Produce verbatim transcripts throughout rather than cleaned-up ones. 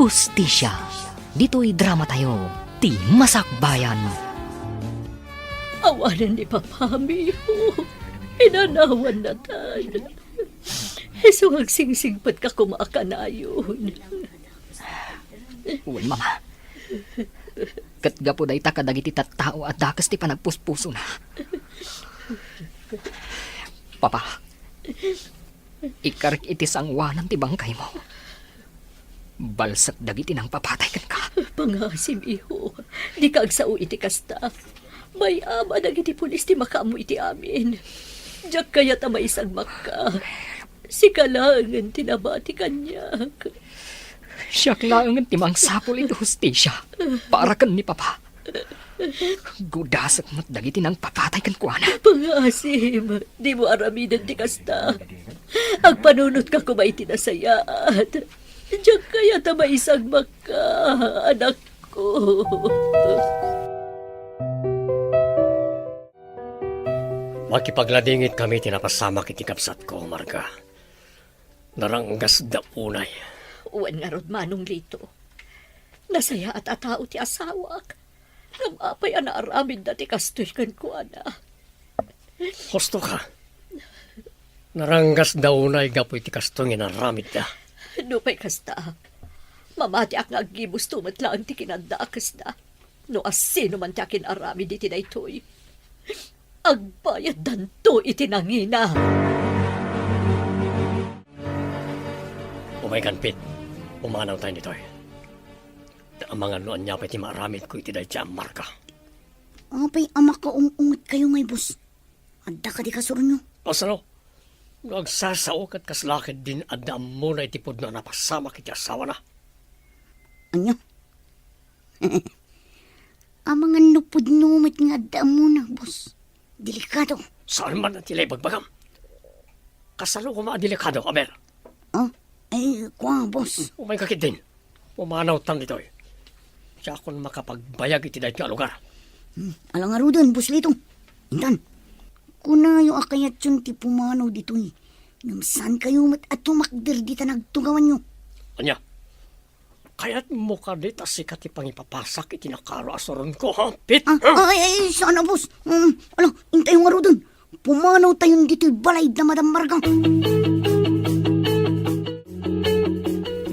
Hustisia. Ditoy dramatayo, ti Masakbayan. Awanen ni Papa, Miho. Inanawan natan. Isu nga agsingsingpet ka koma a kanayon. Wen, Mama. Ket gapu dayta kadagiti tattao a dakes ti panagpuspusona. Papa, ikkarek iti sangoanan ti bangkaymo. Balsek dagiti nangpapatay kenka. Pangaasim, iho. Dika agsao iti kasta. Bay-am a dagiti pulis ti makaammo iti amin. Diak kayat a maisagmakka. Sika laengen ti nabati kaniak. Siak laengen ti mangsapul iti hustisia para ken ni Papa. Gudasek met dagiti nangpapatay kenkuana. Pangaasim, dimo aramiden ti kasta. Agpanunotka koma iti nasayaat. Diak kayat a maisagmakka, anakko. Makipagladingit kami ti napasamak iti kabsatko, Marga. Naranggasda unay. Wen ngarud, Manong Lito. Nasayaat a tao ti asawak. Ngem apay a naaramidda ti kastoy kenkuana? Husto ka. Naranggasda unay gapu iti kastoy nga inaramidda. Nupay kasta, mamatiak nga aggibusto met laeng ti kinadakesda. No asino man ti akin-aramid iti daytoy, agbayaddanto iti nangina. Umaykan, Pit. Pumanawtayon ditoy. Ta amangan no ania pay ti maaramidko iti daytoy a Marga. Apay a makaung-ungetkayo ngay, boss? Adda kadi kasuronyo? Kasano? No agsasao ket kasla ketdin adda ammona iti pudno a napasamak iti asawana. Ania? Amangan no pudno met nga adda ammona, boss. Delikado. Saan man ti ibagbagam? Kasano koma a delikado, aber? Ah, ay, kua, boss. Umayka ketdin. Pumanawtan ditoy. Diakon makapagbayag iti daytoy a lugar. Hmm, ala ngaruden, Boss Lito. Intan, kunayo a kayatyon ti pumanaw ditoy. Ngem saankayo met a tumakder dita nagtugawanyo. Ania? Kayatmo kadi ta sika ti pangipapasak iti nakaro a suronko, ha, Pit? Ah, ha? Ay, ay, saan a, boss. Um, ala, intayo ngaruden. Pumanawtayon ditoy balay da Madam Marga.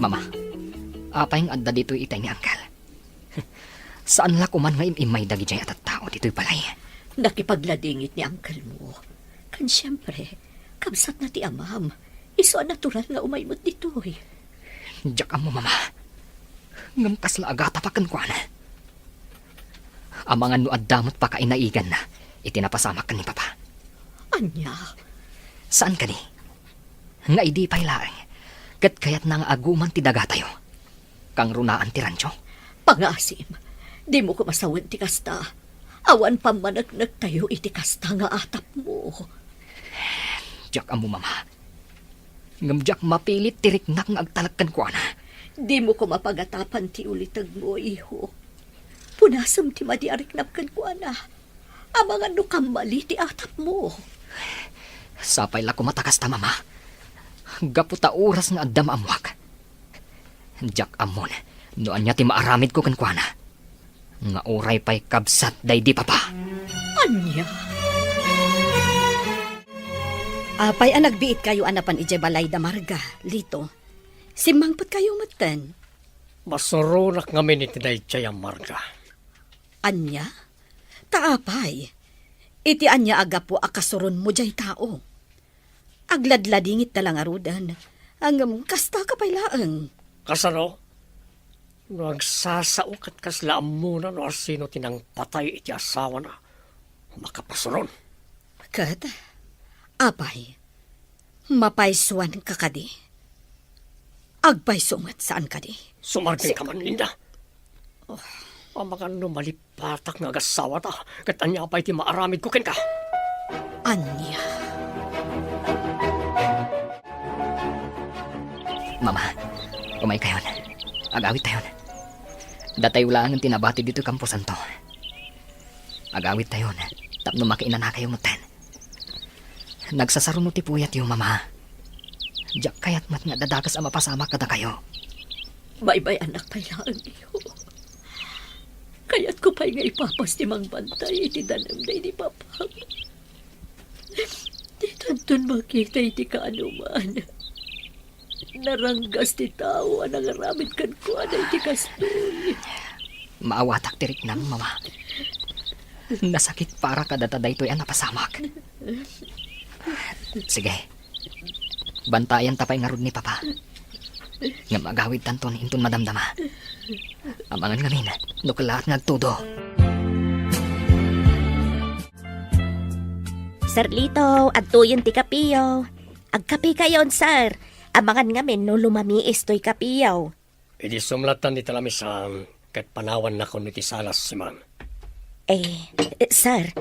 Mama, apay nga adda ditoy itay ni Uncle? Saan la koman nga im-immay dagidiay a tattao ditoy balay? Nakipagladingit ni uncle mo. Ken siempre, kabsatna ti amam. Isu a natural nga umay met ditoy. Diak ammo, Mama. Ngem kasla agatapak kenkuana. Amangan no adda met pakainaiganna iti napasamak ken ni Papa. Ania? Saan kadi? Nga idi pay laeng, ket kayatna nga aguman ti dagatayo. Kangrunaan ti rancho? Pangaasim, dimo koma sawen ti kasta. Awan pammaneknektayo iti kasta nga atapmo. Diak ammo, Mama. Ngem diak mapilit ti riknak nga agtalek kenkuana. Dimo koma pagatapan ti ulitegmo, iho. Punasem ti madi a riknam kenkuana. Amangan no kammali ti atapmo. Sapay la koma ta kasta, Mama. Gapu ta oras nga adda maammoak. Diak ammon no ania ti maaramidko kenkuana. Nga uray pay kabsat daydi Papa. Ania? Apay a nagbiitkayo a napan idiay balay da Marga, Lito? Simmangpetkayo metten. Masuronak ngamin iti daydiay a Marga. Ania? Ta apay? Iti ania a gapu a kasuronmo diay tao? Agladladingit ta la ngaruden, ngem kasta ka pay laeng. Kasano? No agsasao ket kasla ammona no asino ti nangpatay iti asawana, makapasuron. Ket, apay, mapaysuanka kadi? Agpayso met saan kadi? Sumargin ka man, Linda. Oh. Amangan no malipatak nga agasawata, ket ania pay ti maaramidko kenka? Ania? Mama, umaykayon. Agawittayon. Datayo laengen ti nabati ditoy kamposanto. Agawittayon tapno makiinanakayo metten. Nagsasaruno ti puyatyo, Mama. Diak kayat met nga adda dakes a mapasamak kadakayo. Baybay-anak pay laeng, iho. Kayatko pay nga ipapas ti mangbantay iti danem daydi papa. Ditanton makita iti kaanuman. Naranggas ti tao a nangaramid kenkuana iti kastoy. Maawatak ti riknam, Mama. Nasakit para kadata daytoy a napasamak. Sige. Bantayan ta pay ngarud ni Papa. Ngem agawidtanton inton madamdama. Amangan ngamin, no kellaat nga agtudo. Sir Lito, adtoyen ti kapiyo. Agkapikayon, sir. Amangan ngamin no lumamiis toy kapiyo. Idi sumlatan iti lamisan, ket panawannakon iti salas, Simang. Eh, eh, sir,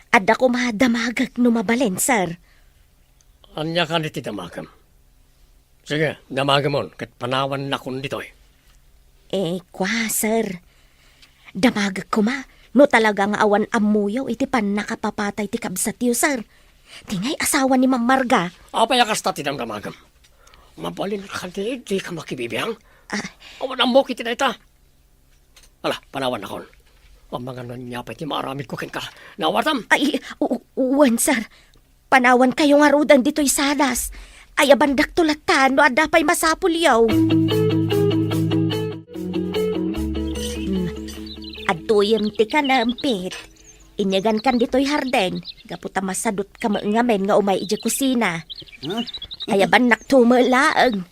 adda koma damagek no mabalin, sir. Ania kadi ti damagem? Sige, damagemon, ket panawannakon ditoy. Eh, kua, sir. Damagek koma, no talaga nga awan ammoyo iti pannakapapatay ti kabsatyo, sir. Ti ngay asawa ni Ma'am Marga. Apay a kasta ti damdamagem? Mabalin kadi, dika makibibiang? Ah. Awan ammok iti dayta. Ala, panawannakon. Amangan no ania pay ti maaramidko kenka. Naawatam? Ay, u-, u-, wen, sir. Panawankayo ngaruden ditoy salas. Ayabandakto latta no adda pay masapulyo. Hmm. Adtoyem ti kanem, Pete. Inyagankan ditoy hardin, gapu ta masadutka met ngamin nga umay idiay kusina. Hmm? Ayabannakto met laeng.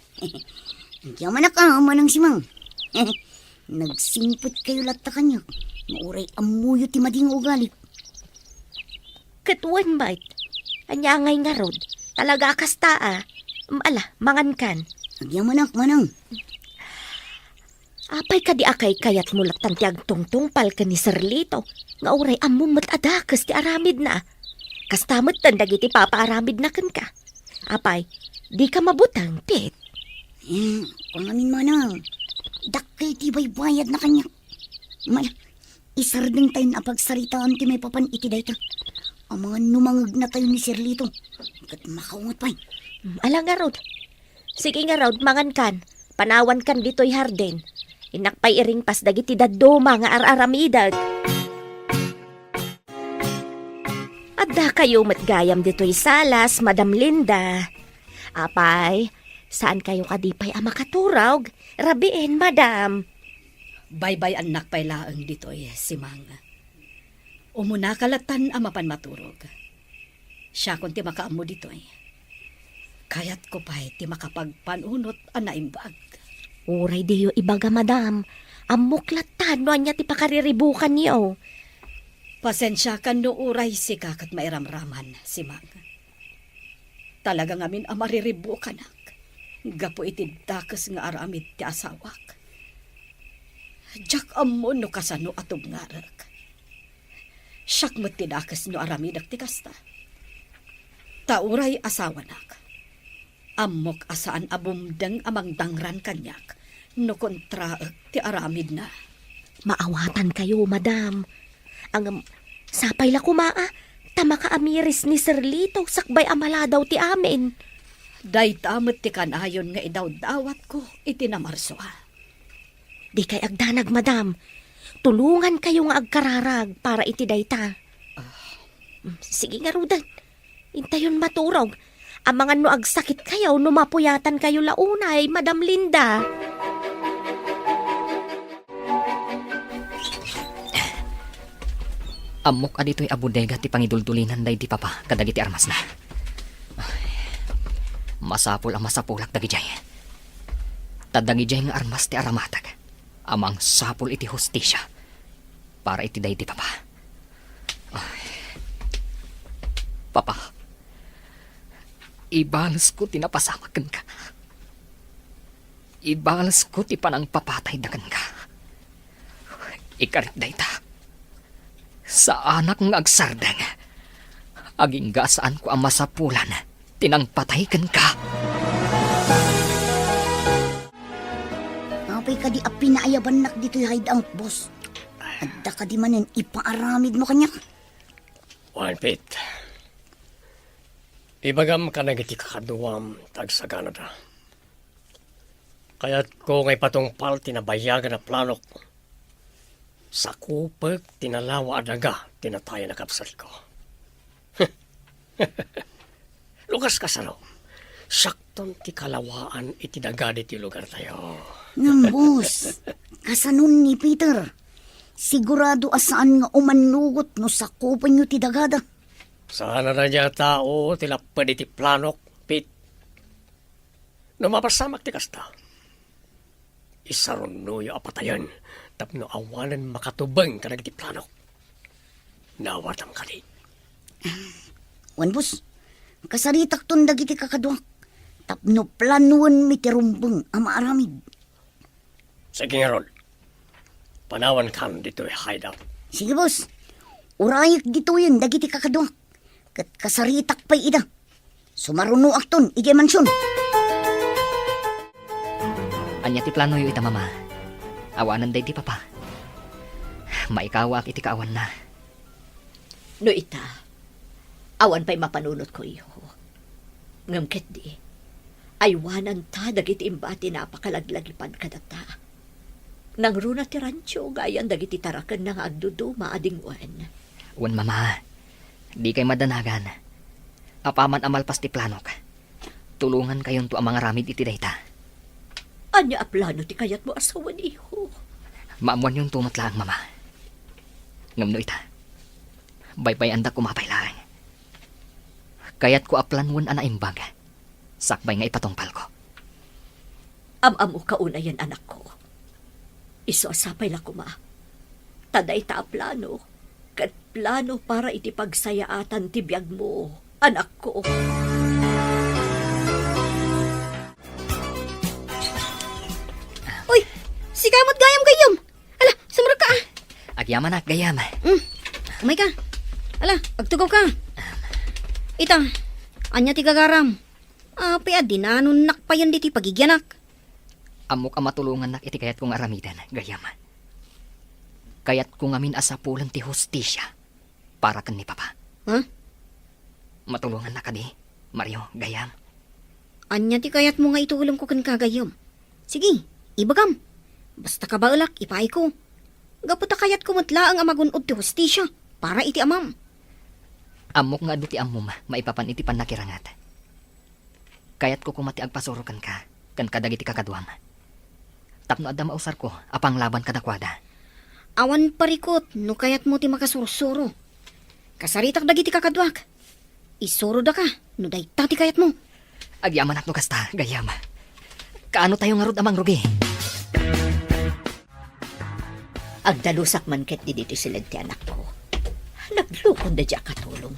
Agyamanak a, Manang Simang. Nagsingpetkayo latta kaniak, nga uray ammoyo ti madi nga ugalim. Ket wen met, ania ngay ngarud? Talaga a kasta a. Mm, ala, mangankan. Agyamanak, Manang. Apay kadi a kaykayatmo lattan ti agtungtungpal ken ni Sir Lito, nga uray ammom met a dakes ti aramidna? Kasta metten dagiti papaaramidna kenka. Apay, dika mabuteng, Pete? Eh, kua ngamin, Manang. Dakkel ti baybayadna kaniak. Mala, isardengtayon a pagsaritaan ti maipapan iti dayta. Amangan no mangegnatayo ni Sir Lito. Ket makaunget pay. Mm, ala ngarud. Sige ngarud, mangankan. Panawankan ditoy hardin. Innak pay iringpas dagiti dadduma nga ar-aramidek. Addakayo met gayam ditoy salas, Madam Linda. Apay, saankayo kadi pay a makaturog? Rabiin, Madam. Baybay-annak pay laeng ditoy, Simang. Umunaka lattan a mapan maturog. Siakon ti makaammo ditoy. Kayatko pay ti makapagpanunot a naimbag. Uray diyo ibaga, Madam. Ammok lattan no ania ti pakariribukanyo. Pasensiakan no uray sika ket mairamraman, Simang. Talaga ngamin a mariribukanak gapu iti dakes nga aramid ti asawak. Diak ammo no kasano a tubngarek. Siak met ti dakes no aramidek ti kasta. Ta uray asawanak, ammok a saan a bumdeng a mangdangran kaniak no kontraek ti aramidna. Maawatankayo, Madam. Ngem, sapay la koma a, ta makaamiris ni Sir Lito sakbay a maladaw ti amin. Dayta met ti kanayon nga idawdawatko iti namarsua. Dikay agdanag, Madam. Tulongankayo nga agkararag para iti dayta. Ah. Mm, sige ngaruden. Intayon maturog. Amangan no agsakitkayo no mapuyatankayo la unay, Madam Linda. Ammok a ditoy a bodega ti pangiduldulinan daydi papa kadagiti armasna. Ay, masapul a masapulak dagidiay. Ta dagidiay nga armas ti aramatag a mangsapul iti hustisia para iti daydi papa. Ay. Papa, ibalesko ti napasamak kenka. Ibalesko ti panangpapatayda kenka. Ikarik dayta. Saanak nga agsardeng. Agingga a saanko a masapulan ti nangpatay kenka. Apay kadi a pinaayabannak ditoy hideout, boss? Adda kadi manen ipaaramidmo kaniak? Wen, Pete. Ibagam kadagiti kakaduam ta agsaganada. Kayatko nga ipatungpal ti nabayagan a planok. Sakupek ti nalawa a daga ti natayen a kabsatko. Lukas kasano, siakton ti kalawaan iti daga ditoy lugartayo. Ngem, boss, kasanon ni Peter? Sigurado a saan nga umannugot no sakupenyo ti dagada. Saan a daydiay a tao ti lapped iti planok, Pete. No mapasamak ti kasta, isarunnoyo a patayen tapno awanen makatubeng kadagiti planok. Naawatam kadi? Wen, boss, kasaritakton dagiti kakaduak tapno planoenmi ti rumbeng a maaramid. Sige ngarud, panawankan ditoy hideout. Sige, boss. Urayek ditoyen dagiti kakaduak, ket kasaritak pay ida. Sumarunoakton idiay mansion. Ania ti planoyo ita, Mama? Awanen daydi Papa. Maikawaak iti kaawanna. No ita, awan pay mapanunotko, iho. Ngem ketdi, aywananta dagiti imbati a napakalaglagipan kadata. Nangruna ti rancho nga ayan dagiti tarakenna nga agduduma a dingwen. Wen, Mama, dikay madanagan. Apaman a malpas ti planok, tulongankayonto a mangaramid iti dayta. Ania a plano ti kayatmo a sawen, iho? Maammoanyonto met laeng, Mama. Ngem no ita, baybay-andak koma pay laeng. Kayatko a planoen a naimbag, sakbay nga ipatungpalko. Am-ammoka unayen, anakko. Isu a sapay la koma ta dayta a plano ket plano para iti pagsayaatan ti biagmo, anakko. Uy, sika met gayam, gayyem. Ala, sumrekka, a. Agyamanak, gayyem. Mm, umayka. Ala, agtugawka. Ita, ania ti gagaram? Apay a dinanonnak payen ditoy pagigianak? Ammok a matulongannak iti kayatko nga aramiden, gayyem. Kayatko ngamin a sapulen ti hustisia para ken ni Papa. Ha? Matulongannak kadi, Mario, gayyem? Ania ti kayatmo nga itulongko kenka, gayyem? Sige, ibagam. Basta kabaelak, ipaayko. Gapu ta kayatko met laeng a magun-od ti hustisia para iti amam. Ammok nga adu ti ammom maipapan iti pannakiranget. Kayatko koma ti agpasuro kenka ken kadagiti kakaduam, tapno adda mausarko a panglaban kadakuada. Awan parikut no kayatmo ti makasursuro. Kasaritak dagiti kakaduak. Isurodaka no dayta ti kayatmo. Agyamanak no kasta, gayyem. Kaanotayo ngarud a mangrugi? Agdalusak man ketdi ditoy siled ti anakko. Naglukon daydiay a katulong.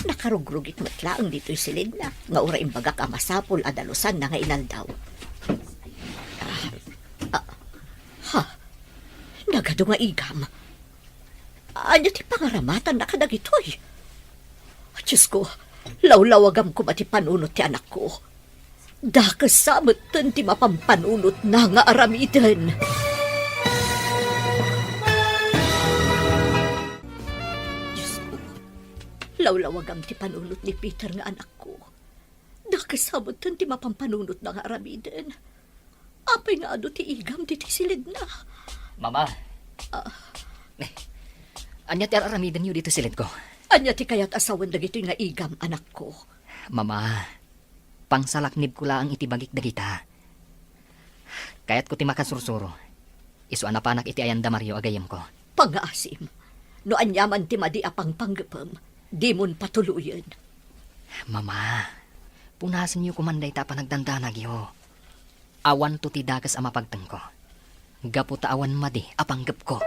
Nakarugrugit met laeng ditoy siledna nga uray imbagak a masapul a dalusanna nga inaldaw. Ah, ah, ha? Nagadu nga igam. Ania ti pangaramatanna kadagitoy? Diosko, lawlawagam koma ti panunot ti anakko. Dakesa metten ti mapampanunotna nga aramiden. Diosko, lawlawagam ti panunot ni Peter nga anakko. Dakesa metten ti mapampanunotna nga aramiden. Apay nga adu ti igam ditoy siledna? Mama. Ah. Ania ti ar-aramidenyo ditoy siledko? Ania ti kayat a sawen dagitoy nga igam, anakko? Mama, pangsalaknibko laeng iti bagik dagita. Kayatko ti makasursuro. Isu a napanak iti ayan da Mario a gayyemko. Pangngaasim. No aniaman ti madi a pangpanggepem, dimon patuloyen. Mama, punasenyo koman dayta a panagdandanagyo. Awanto ti dakes a mapagtengko, gapu ta awan madi a panggepko.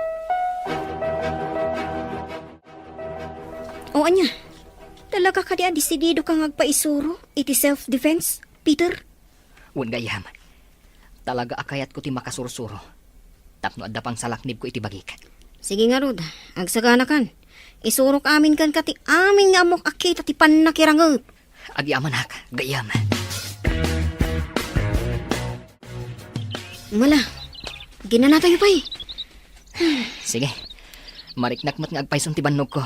O ania, talaga kadi a desididoka nga agpaisuro iti self-defense, Peter? Wen, gayyem. Talaga a kayatko ti makasursuro tapno adda pangsalaknibko iti bagik. Sige ngarud, agsaganakan. Isurok amin kenka ti amin nga ammok a kita ti pannakiranget. Agyamanak, gayyem. Mala, ginanatayo pay. Sige, mariknak met nga agpayson ti bannogko.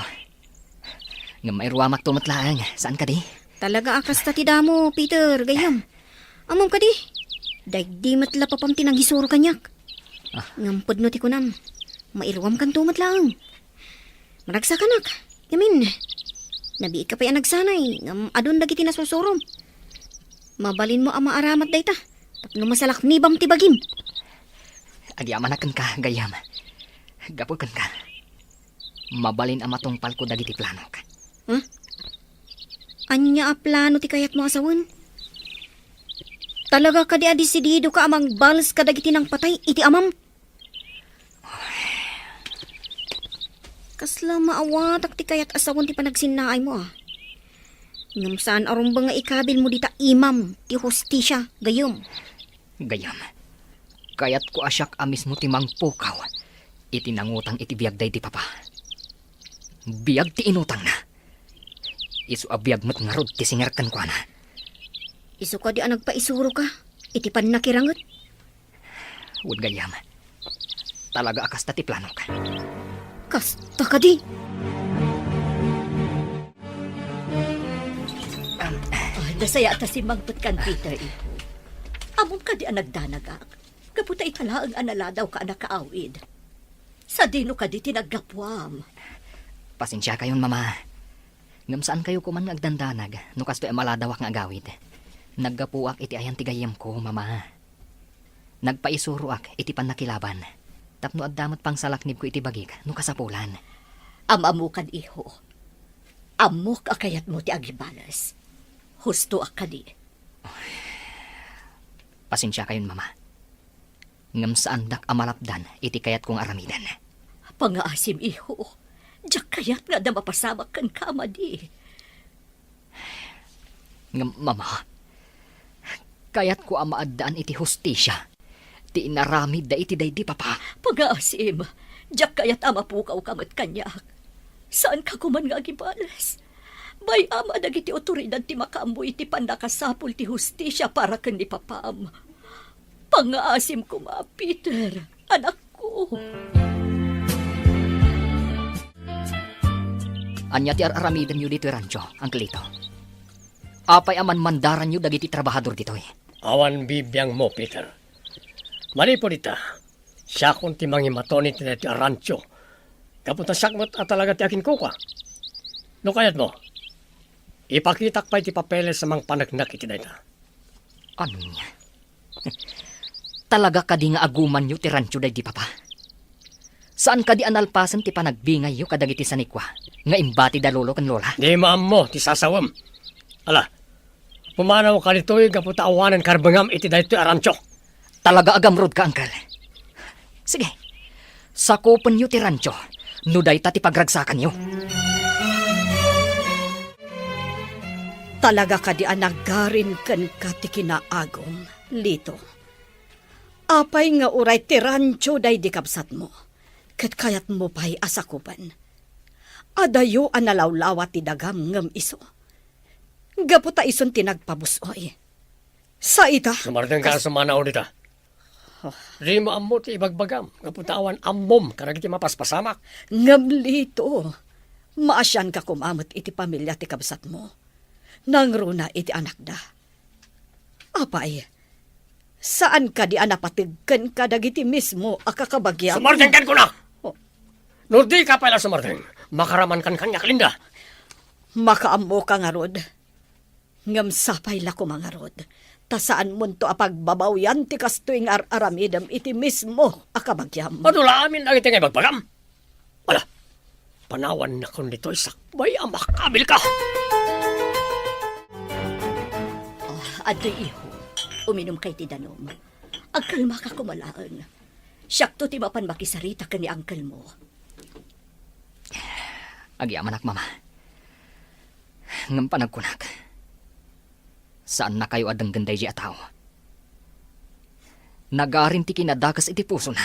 Ngem mairuamakto met laeng, saan kadi? Talaga a kasta ti damo, Peter, gayyem. Ammom kadi? Daydi met la papam ti nangisuro kaniak. Ah. Ngem pudno ti kunam, mairuamkanto met laeng. Managsakanak. Ngamin, nabiitka pay a nagsanay, ngem adun dagiti nasusurom. Mabalinmo a maaramat dayta, tapno masalaknibam ti bagim. Agyamanak kenka, gayyem. Gapu kenka, mabalin a matungpalko dagiti planok. Huh? Ania a plano ti kayatmo a sawen? Talaga kadi a desididoka a mangbales kadagiti nangpatay iti amam? Kasla maawatak ti kayat a sawen ti panagsinnaaymo, a. Ngem saan a rumbeng nga ikabilmo dita imam ti hustisia, gayyem. Gayyem, kayatko a siak a mismo ti mangpukaw iti nangutang iti biag daydi papa. Biag ti inutangna. Isu a biag met ngarud ti singer kenkuana. Isu kadi a nagpaisuroka iti pannakiranget? Wen gayyem, talaga a kasta ti planok. Kasta kadi? Ay, nasayaat a simmangpetkan, Peter, iho. Ammom kadi a nagdanagak? Gapu ta ita laeng a naladawka a nakaawid. Sadino kadi ti naggapuam? Pasensiakayon, Mama. Ngem saankayo koman nga agdandanag no kastoy a maladawak nga agawid. Naggapuak iti ayan ti gayyemko, Mama. Nagpaisuroak iti pannakilaban tapno adda met pangsalaknibko iti bagik no kasapulan. Am-ammokan, iho. Ammok a kayatmo ti agibales. Hustoak kadi. Pasensiakayon, Mama. Ngem saandak a malapdan iti kayatko nga aramiden. Pangngaasim, iho. Diak kayat nga adda mapasamak kenka a madi. Ngem, Mama, kayatko a maaddaan iti hustisia ti inaramidda iti daydi papa. Pangngaasim, diak kayat a mapukawka met kaniak. Saanka koman nga agibales. Bay-am a dagiti otoridad ti makaammo iti pannakasapul ti hustisia para ken ni papam. Pangngaasim koma, Peter, anakko. Ania ti ar-aramidenyo ditoy rancho, Uncle Lito? Apay a manmandaranyo dagiti trabahador ditoy? Awan bibiangmo, Peter. Manipud ita, siakon ti mangimaton iti daytoy a rancho. Gapu ta siak met a talaga ti aginkukua. No kayatmo, ipakitak pay ti papeles a mangpaneknek iti dayta. Ania? Talaga kadi nga agumanyo ti rancho daydi papa? Saan kadi a nalpasen ti panagbingayyo kadagiti sanikua nga imbati da lolo ken lola? Di maammo ti sasawem. Ala, pumanawka ditoy gapu ta awanen karbengam iti daytoy a rancho. Talaga a gamrodka, Uncle. Sige, sakupenyo ti rancho no dayta ti pagragsakanyo. Talaga kadi a nagarin kenka ti kinaagum, Lito? Apay nga uray ti rancho daydi kabsatmo, ket kayatmo pay a sakupen? Adayo a nalawlawa ti dagam ngem isu. Gapu ta isun ti nagpabus-oy. Sa ita? Sumardengka kas- a sumanaw dita. Oh. Dimo ammo ti ibagbagam, gapu ta awan ammom kadagiti mapaspasamak. Ngem Lito, maasianka koma met iti pamilia ti kabsatmo. Nangruna iti anakda. Apay, saan kadi a napateg kenka dagiti mismo a kakabagiam? Sumardengkan kuna! Oh. No dika pay la sumardeng, makaramankan kaniak, Linda. Makaammoka ngarud. Ngem sapay la koma ngarud, ta saanmonto a pagbabawian ti kastoy nga ar-aramidem iti mismo a kabagiam. Adu la amin dagiti nga ibagbagam. Ala, panawannakon ditoy sakbay a makabilka. Ah, adtoy, iho. Uminumka iti danum. Agkalmaka koma laeng. Siakto ti mapan makisarita ken ni uncle-mo. Agyamanak, Mama. Ngem panagkunak, saannakayo a denggen daydiay a tao. Nagarin ti kinadakes iti pusona.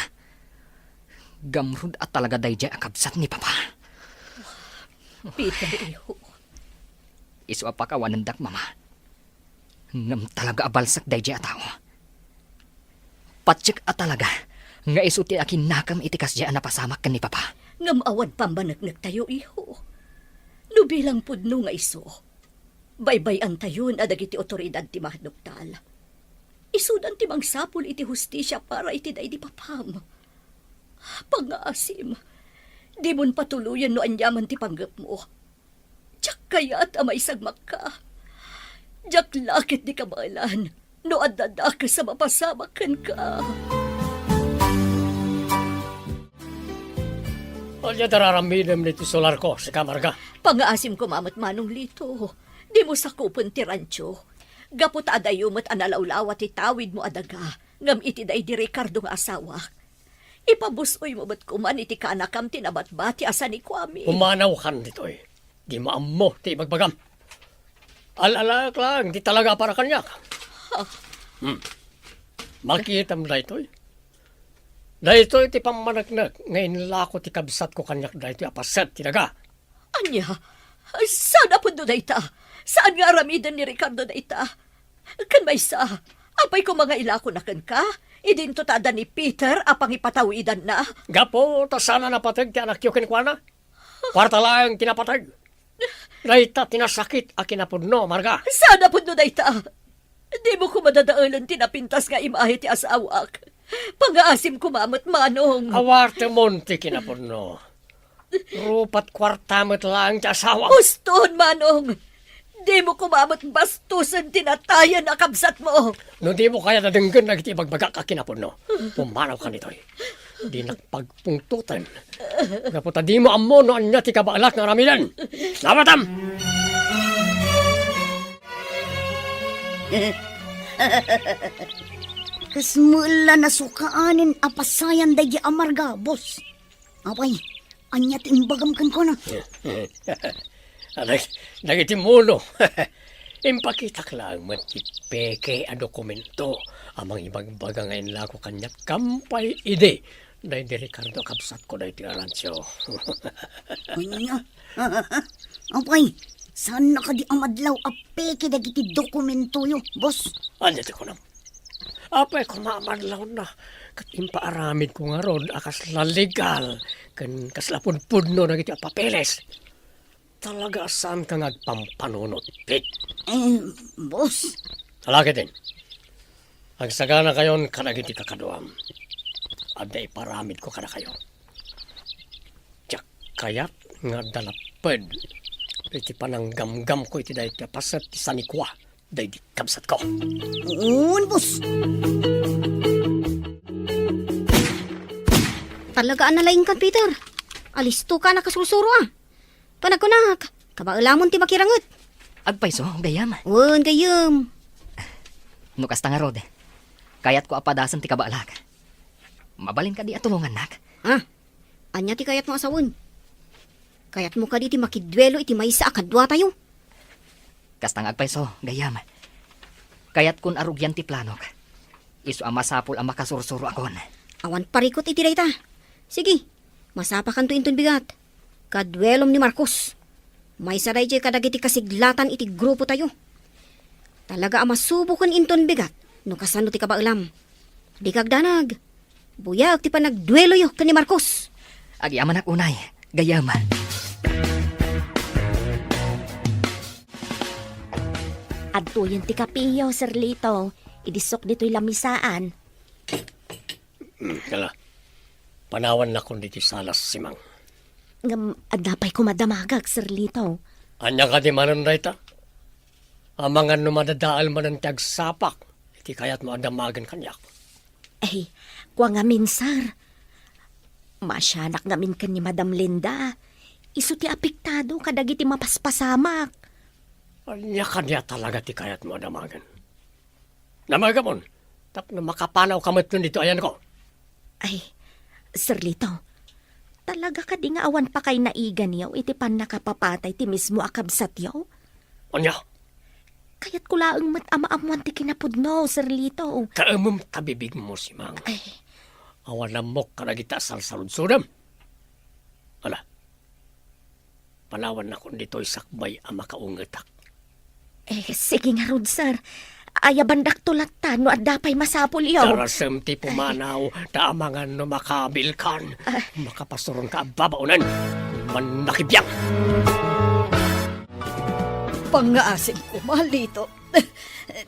Gamrud a talaga daydiay a kabsat ni Papa. Peter, iho. Isu a pakawanendak, Mama. Ngem talaga a balsek daydiay a tao. Patiek a talaga nga isu ti akinnakam iti kasdiay a napasamak ken ni Papa. Ngem awan pammaneknektayo, iho. No bilang pudno nga isu, baybay-antayon a dagiti otoridad ti maduktal. Isudan ti mangsapul iti hustisia para iti daydi papam. Pangngaasim, dimon patuloyen no aniaman ti panggepmo. Diak kayat a maisagmakka. Diak la ketdi kabaelan no adda dakes a mapasamak kenka. Ania ti ar-aramidem iti solarko, sika, Marga? Pangngaasim koma met, Manong Lito. Dimo sakupen ti rancho. Gapu ta adayo met a nalawlawa ti tawidmo a daga, ngem iti daydi Ricardo nga asawak, ipabus-oymo met koman iti kaanakam ti nabatbati a sanikuami. Pumanawkan ditoy. Dimo ammo ti ibagbagam. Al-alaek laeng ti talaga a para kaniak. Ha? Hmm. Makitam daytoy. Daytoy ti pammaneknek nga inlako ti kabsatko kaniak daytoy a paset ti daga. Ania? Saan a pudno dayta? Saan nga aramiden ni Ricardo dayta? Ken maysa, apay koma nga ilakona kenka? Idinto ta adda ni Peter a pangipatawidanna. Gapu ta saan a napateg ti anakyo kenkuana. Kuarta laeng ti napateg. Dayta ti nasakit a kinapudno, Marga. Saan a pudno dayta? Dimo koma dadaelen ti napintas nga imahe ti asawak. Pangngaasim koma met, Manong. Awatemon ti kinapudno. Rupat kuarta met laeng ti asawam. Uston, Manong! Dimo koma met bastosen ti natayen a kabsatmo. No dimo kayat a denggen dagiti ibagbagak a kinapudno, pumanawkan ditoy. Dinak pagpungtoten. Gapu ta dimo ammo no ania ti kabaelak nga aramiden. Nawatam! Kasla met la nasukaanen a pasayan daydi a Marga, boss. Apay, ania ti imbagam kenkuana? Aday, dagiti muno. Impakitak laeng met ti peke a dokumento a mangibagbaga nga inlako kaniak gapu idi daydi Ricardo a kabsatko daytoy a rancho. Ania? Apay, saan na kadi a madlaw a peke dagiti dokumentoyo, boss? Ania ti kunam? Apay koma a madlawna, ket impaaramidko ngarud a kasla legal ken kasla pudpudno dagiti a papeles. Talaga a saanka nga agpampanunot, Pete. Eh, boss. Ala ketdin. Agsaganakayon kadagiti kakaduam. Adda iparamidko kadakayo. Diak kayat nga adda lapped iti pananggamgamko iti daytoy a paset ti sanikua daydi kabsatko. Wen, boss. Talaga a nalaingka, Peter. Alistoka a nakasursuro, a. Panagkunak, kabaelamon ti makiranget. Agpayso, gayyem. Wen, gayyem. No kasta ngarud, kayatko a padasen ti kabaelak. Mabalin kadi a tulongannak? Ha? Ania ti kayatmo a sawen? Kayatmo kadi ti makiduelo iti maysa a kaduatayo? Kasta nga agpayso, gayyem. Kayatkon a rugian ti planok. Isu a masapul a makasursuro akon. Awan parikut iti dayta. Sige, masapakanto inton bigat. Kaduelom ni Marcos. Maysa daydiay kadagiti kasiglatan iti grupotayo. Talaga a masuboken inton bigat no kasano ti kabaelam. Dika agdanag. Buyag ti panagdueloyo ken ni Marcos. Agyamanak unay, gayyem. Adtoyen ti kapiyo, Sir Lito. Idi sok ditoy lamisaan. Hmm, kala. Panawannakon ditoy salas, Simang. Ngem adda pay koma damagak, Sir Lito. Ania kadi manen dayta? Amangan no madadael manen ti agsapak iti kayatmo a damagen kaniak. Ay, kua ngamin, sir. Maasianak ngamin ken ni Madam Linda. Isu ti apektado kadagiti mapaspasamak. Ania kadi a talaga ti kayatmo a damagen? Damagamon, tapno makapanawka metten ditoy ayanko. Ay, Sir Lito, talaga kadi nga awan pakay naiganyo iti pannakapapatay ti mismo a kabsatyo? Ania? Kayatko laeng met a maammoan ti kinapudno, Sir Lito. Kaemem ta bibigmo, Simang. Ay. Awan ammok kadagita a sarsarudsodem. Ala, panawannakon ditoy sakbay a makaungetak. Eh, sige ngarud, sir. Ayabandakto latta no adda pay masapulyo. Darasem ti pumanaw, ta amangan no makaabilkan. Ah. Makapasuronka a babaonen. Mannakibiang! Pangngaasim koma, Lito.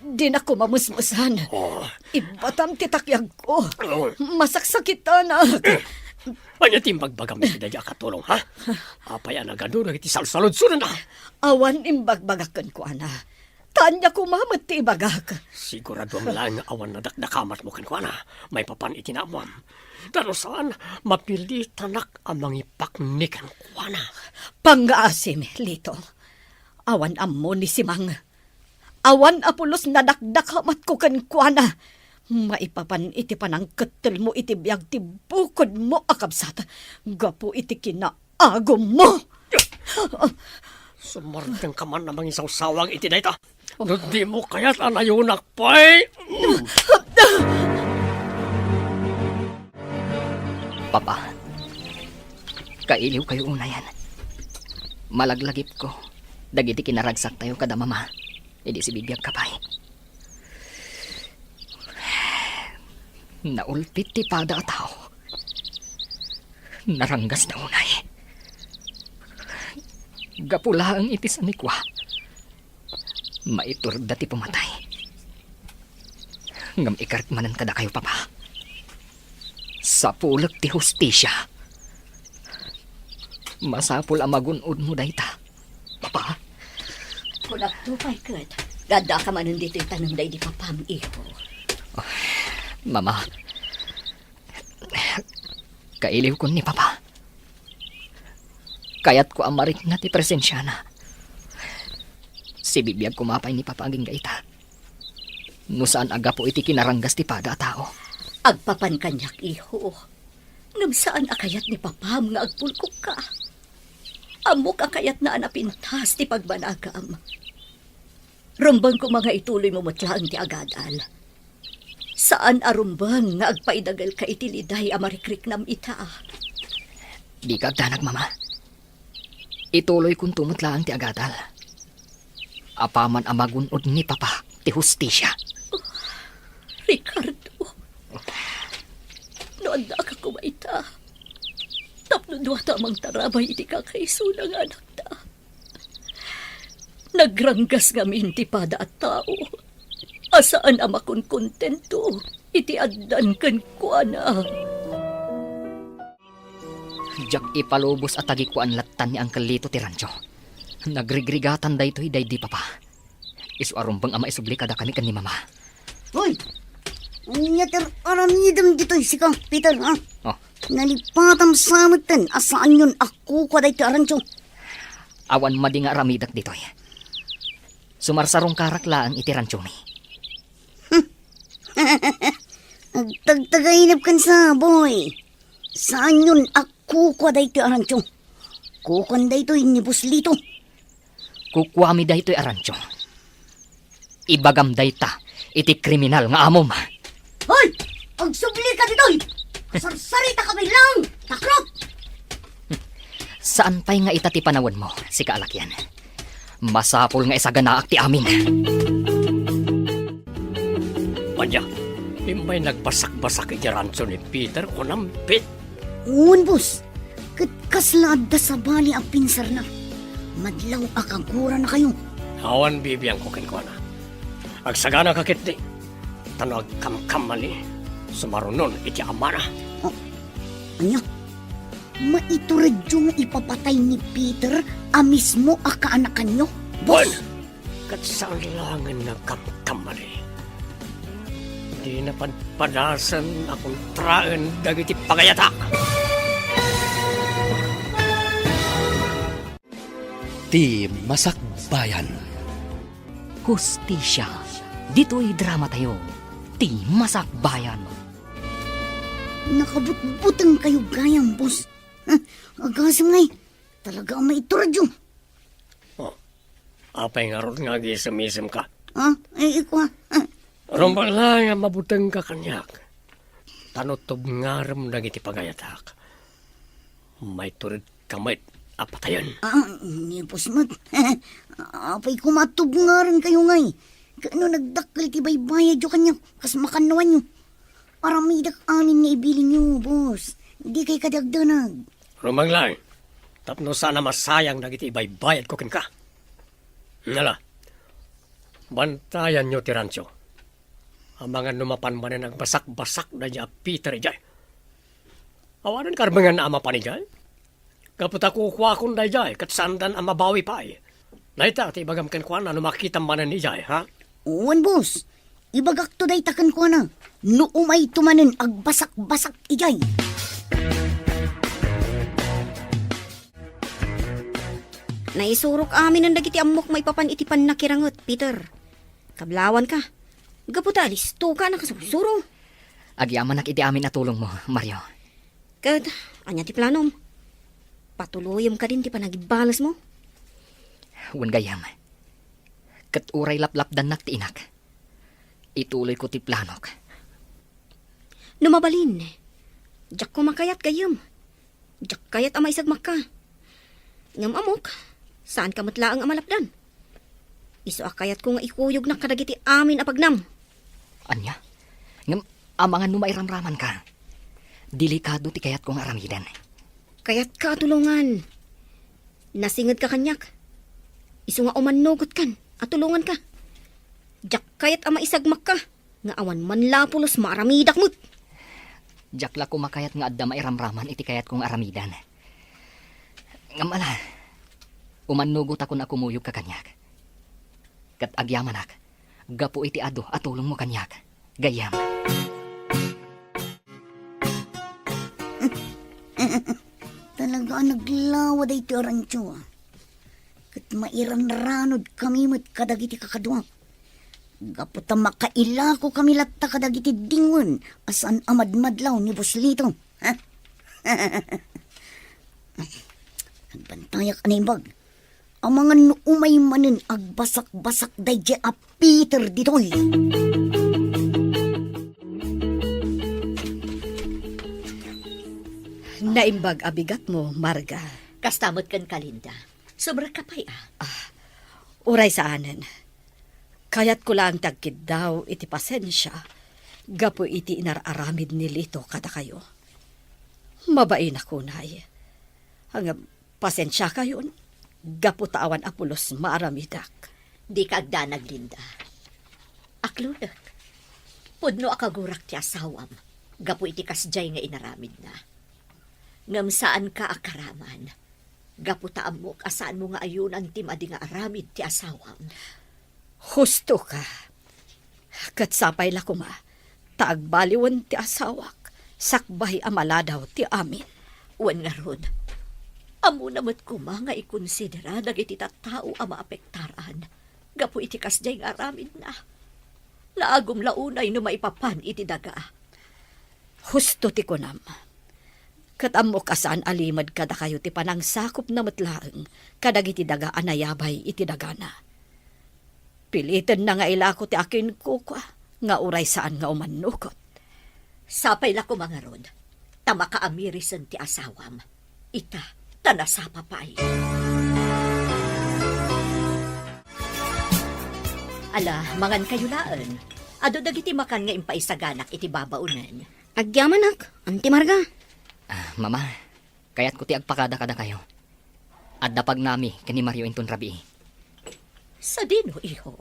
Dinak koma musmusan. Oh. Ibbatam ti takyagko. Oh. Masaksakitanak. Ania ti imbagbagam iti daydi a katulong, ha? Apay a nagadu dagiti salsaludsodna? Awan imbagbagak kenkuana. Ta ania koma met ti ibagak? Siguraduam laeng nga awan nadakdakamatmo kenkuana maipapan iti naammoam. Ta no saan, mapilitanak a mangipakni kenkuana. Pangngaasim, Lito. Awan ammo ni Simang. Awan a pulos nadakdakamatko kenkuana. Maipapan iti panangkettelmo iti biag ti bukodmo a kabsat gapu iti kinaagummo. Sumardengka man a mangisawsawang iti dayta. No dimo kayat a nayunak pay. Papa, kailiwkayo unayen. Malaglagipko dagiti kinaragsaktayo kada mama idi sibibiagka pay. Naulpit ti pada a tao. Naranggasda unay. Gapu laeng iti sanikua, maituredda ti pumatay. Ngem ikarek manen kadakayo, Papa. Sapulek ti hustisia. Masapul a magun-odmo dayta, Papa. Kunakto pay ket, nga addaka manen ditoy tanem daydi papam, iho. Mama, kailiwkon ni Papa. Kayatko a marikna ti presensiana. Sibibiag koma pay ni Papa agingga ita. No saan a gapu iti kinaranggas ti pada a tao. Agpapan kaniak, iho. Ngem saan a kayat ni Papam nga agpulkokka. Ammok a kayatna a napintas ti pagbanagam. Rumbeng koma nga ituloymo met laeng ti agadal. Saan a rumbeng nga agpaidagelka iti liday a marikriknam ita. Dika agdanag, Mama. Ituloykonto met laeng ti agadal. Apaman a magun-od ni Papa ti hustisia. Ricardo, no addaka koma ita, tapno duata a mangtarabay iti kakaisuna nga anakta. Nagranggas ngamin ti pada a tao a saan a makonkontento iti addan kenkuana. Diak ipalubos a tagikuan lattan ni Uncle Lito ti rancho. Nagrigrigatan daytoy daydi Papa. Isu a rumbeng a maisubli kadakami ken ni Mama. Hoy! Ania ti aramidem ditoy sika, Peter, ha? Oh. Nalipatam sa metten a saanyon a kukua daytoy a rancho. Awan madi nga aramidek ditoy. Sumarsarungkarak laeng iti ranchomi. Agtagtagainep ken sa, boy. Saanyon a kukua daytoy a rancho. Kukuan daytoy ni Boss Lito. Kukuami daytoy a rancho. Ibagam dayta iti kriminal nga amom. Hoy! Agsubli ka ditoy! Sarsarita ka pay lang! Takrot! Saan pay nga ita ti panawenmo, sika a lakian. Masapul nga isaganaak ti amin. Ania, immay nagbasak-basak iti rancho ni Peter, kunam, Pete? Wen, boss. Ket kasla adda sabali a pinsarna. Madlaw a kaguranakayo. Awan bibiangko kenkuana. Agsaganaka ketdi. Ta no agkamkamali, sumarunon iti amana. Oh, ania? Maituredyo nga ipapatay ni Peter a mismo a kaanakanyo, boss? Wen! Ket saan laengen nga agkamkamali. Dina padpadasen a kontraen dagiti pagayatak. Ti Masakbayan. Hustisia. Ditoy dramatayo, Ti Masakbayan. Nakabutbutengkayo gayam, boss. Huh, agasem ngay, talaga a maituredyo. Oh, apay ngarud nga agisem-isemka? Ah, eh, ikua. Ah. Rumbeng laeng a mabutengka kaniak. Ta no tubngarem dagiti pagayatak, maituredka met a patayen. Ah, ni boss met. Apay koma a tubngarenkayo ngay. Ket no nagdakkel ti baybayadyo kaniak, kas makannawanyo. Aramidek amin nga ibilinyo, boss. Dikay kadi agdanag. Rumbeng laeng, tapno saan a masayang dagiti ibaybayadko kenka. Nala, Bantayanyo ti rancho. Amangan no mapan manen agbasakbasak daydiay a Peter idiay. Awanen karbenganna a mapan idiay. Gapu ta kukuakon daydiay ket saandan a mabawi pay. Dayta ti ibagam kenkuana no makitam manen idiay, ha? Wen, boss. Ibagakto dayta kenkuana. No umayto manen agbasakbasak idiay. Naisurok aminen dagiti ammok maipapan iti pannakiranget, Peter. Kablawanka. Gapu ta alistoka a nakasursuro. Agyamanak iti amin a tulongmo, Mario. Ket, ania ti planom? Patuloyem kadin ti panagbalesmo? Wen gayyem. Ket uray laplapdannak ti inak, ituloyko ti planok. No mabalin, diak koma kayat gayyem. Diak kayat a maisagmakka. Ngem ammok, saanka met laeng a malapdan. Isu a kayatko nga ikuyognak kadagiti amin a pagnam. Ania? Ngem amangan no mairamramanka. Delikado ti kayatko nga aramiden. Kayatka a tulongan. Nasingedka kaniak. Isu nga umannogotkan a tulonganka. Diak kayat a maisagmakka nga awan man la pulos maaramidak met. Diak la koma kayat nga adda mairamraman iti kayatko nga aramiden. Ngem ala, umannugotakon a kumuyogka kaniak. Ket agyamanak, gapu iti adu a tulongmo kaniak, gayyem. Talaga a naglawa daytoy a rancho, a. Ket mairanranod kami met kadagiti kakaduak. Gapu ta makailako kami latta kadagiti dingwen a saan a madmadlaw ni Boss Lito. Agbantayak a naimbag. Amangan no umay manen agbasakbasak daydiay a Peter ditoy. Naimbag a bigatmo, Marga. Kasta met kenka, Linda. Sobra ka pay, a. Ah, uray saanen. Kayatko laeng ti agkiddaw iti pasensia gapu iti inar-aramid ni Lito kadakayo. Mabainak unay. Ngem pasensiakayon, gapu ta awan a pulos maaramidak. Dika agdanag, Linda. Aklodek. Pudno a kagurak ti asawam gapu iti kasdiay nga inaramidna. Ngem saanka a karaman. Gapu ta ammok a saanmo nga ayunan ti madi nga aramid ti asawam. Husto ka. Ket sapay la koma ta agbaliwen ti asawak sakbay a maladaw ti amin. Wen ngarud, ammona met koma nga ikonsidera dagiti tattao a maapektaran gapu iti kasdiay nga aramidna. Laagom la unay no maipapan iti daga. Husto ti kunam. Ket ammok a saan a limed kadakayo ti panangsakopna met laeng kadagiti daga a nayabay iti dagana. Pilitenna nga ilako ti akinkukua nga uray saan nga umannugot. Sapay la koma ngarud, ta makaamirisen ti asawam. Ita, ta nasapa pay. Ala, mangankayo laeng. Adu dagiti makan nga impaisaganak iti babaonen. Agyamanak, Auntie Marga. Ah, Mama, kayatko ti agpakada kadakayo. Adda pagnami ken ni Mario inton rabii. Sadino, iho?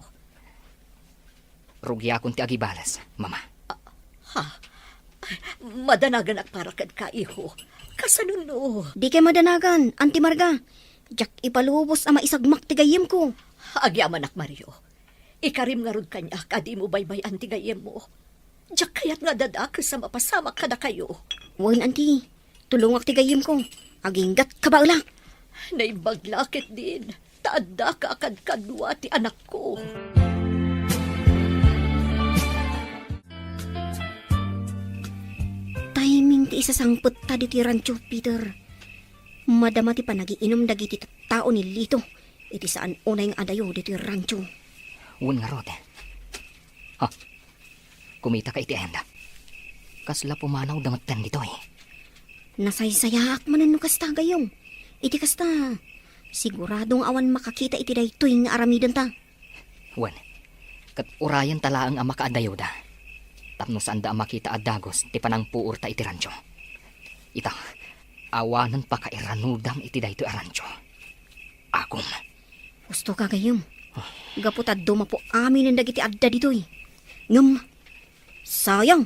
Rugiakon ti agibales, Mama. Ha? Madanaganak para kenka, iho. Kasano no? Dikay madanagan, Auntie Marga. Diak ipalubos a maisagmak ti gayyemko. Agyamanak, Mario. Ikarim ngarud kaniak a dimo baybay-an ti gayyemmo. Diak kayat nga adadakes a mapasamak kadakayo. Wen, Auntie. Tulongak ti gayyemko. Aginggatka baelak. Naimbag la ketdin, ta addaka a kadkadua ti anakko. Timing ti isasangpetta ditoy rancho, Peter. Madama ti panagiinum dagiti tattao ni Lito iti saan unay nga adayo ditoy rancho. Wen ngarud. Ha? Kumitaka iti ayanda. Kasla pumanawda metten ditoy. Nasaysayaak manen no kasta, gayyem. Iti kasta, sigurado nga awan makakita iti daytoy nga aramidenta. Wen, ket urayenta laeng a makaadayoda. Tapno saanda a makita a dagus ti panangpuorta iti rancho. Ita, awanen pakairanudam iti daytoy a rancho. Agum. Husto ka, gayyem. Gapu ta dumapo aminen dagiti adda ditoy. Ngem, sayang,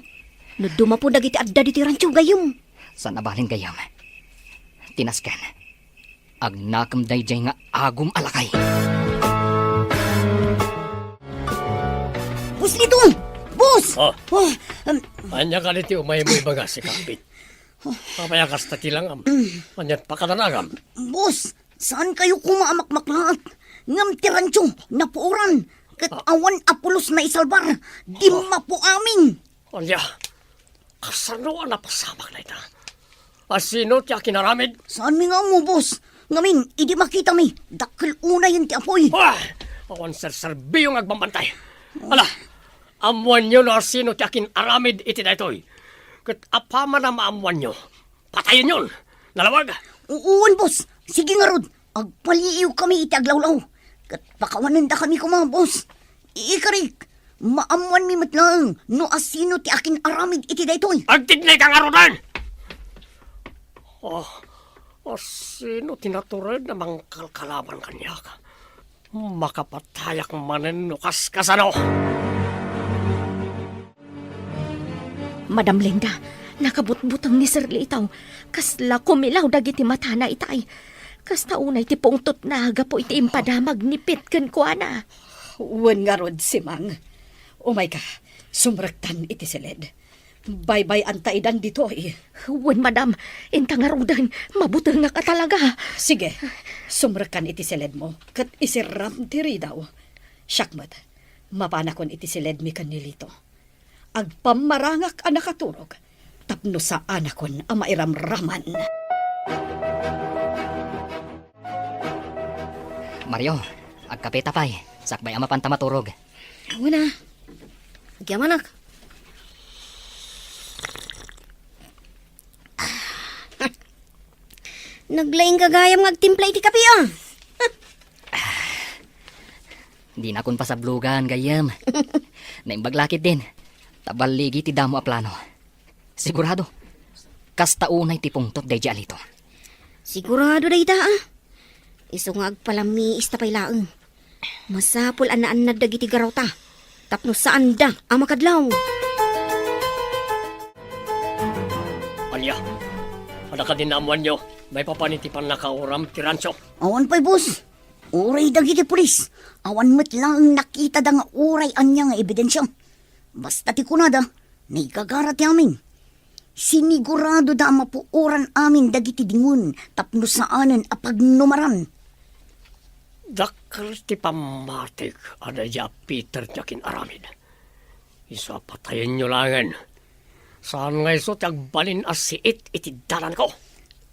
no dumapo dagiti adda ditoy rancho, gayyem. Saan a balin, gayyem. Ti nasken, agnakem daydiay nga agum a lakay. Boss Lito! Boss! Ah. Ah, um, Ania kadi ti umaymo ibaga, Sikapit? Apay a kasta ti langam? Ania ti pakadanagam? Boss, saan kayo koma a makmaklaat? Ngem ti rancho, napuoran, ket Ah. awan a pulos maisalbar. Dimmapo amin. Ania? Kasano a napasamak dayta? A sino ti akinaramid? Saanmi nga ammo, boss. Ngamin, idi makitami, dakkel unayen ti apuy. Ah! Awan serserbiyo nga agbambantay. Ala, ammoanyo no a sino ti akinaramid iti daytoy. Ket apaman a maammoanyo, patayenyon. Nalawag? Uwan, boss. Sige ngarud. Agpaliiwkami iti aglawlaw, ket pakawanendakami koma, boss. Ikarik, maammoanmi met laeng no a sino ti akin-aramid iti daytoy. Agtignayka ngaruden! Oh, a sino ti natured a mangkalkalaban kaniak? Makapatayak manen no kaskasano! Madam Linda, nakabutbuteng ni Sir Lito. Kasla kumilaw dagiti matana itay. Kasta unay ti pungtotna gapu iti impadamag ni Pete kenkuana. Wen ngarud, Simang. Umayka, sumrektan iti siled. Baybay-anta idan ditoy. Wen, madam, inta ngaruden, mabutengak a talaga. Sige, sumrekkan iti siledmo, ket isirram ti ridaw. Siak met, mapanakon iti siledmi ken ni Lito. Agpammarangak a nakaturog tapno saanakon a mairamraman. Mario, agkapeta pay. Sakbay a mapanta maturog. Awan a. Agyamanak. Naglaing gagayam nga agtimpla iti kape, ah. Dinakon pasablogan, gayyem. Naimbag la ketdin. Ta balligi ti damo a plano. Sigurado, kasta unay ti pungtot daydi a Lito. Sigurado dayta, ah. Isu nga agpalamiis ta pay laeng. Masapul a naannad dagiti garawta tapno saanda a makadlaw. Ania? Adda kadi naammoanyo maipapan iti pannakauram ti rancho? Awan pay, boss. Uray dagiti pulis, awan met laeng nakitada nga uray ania nga ebidensia. Basta ti kunada, naigagara ti amin. Siniguradoda a mapuoran amin dagiti dingon tapno saanen a pagnumaran. Dakkel ti pammatik a daydi a Peter ti akin-aramid. Isu a patayenyo laengen. Saan nga isu ti agbalin a siit iti dalanko.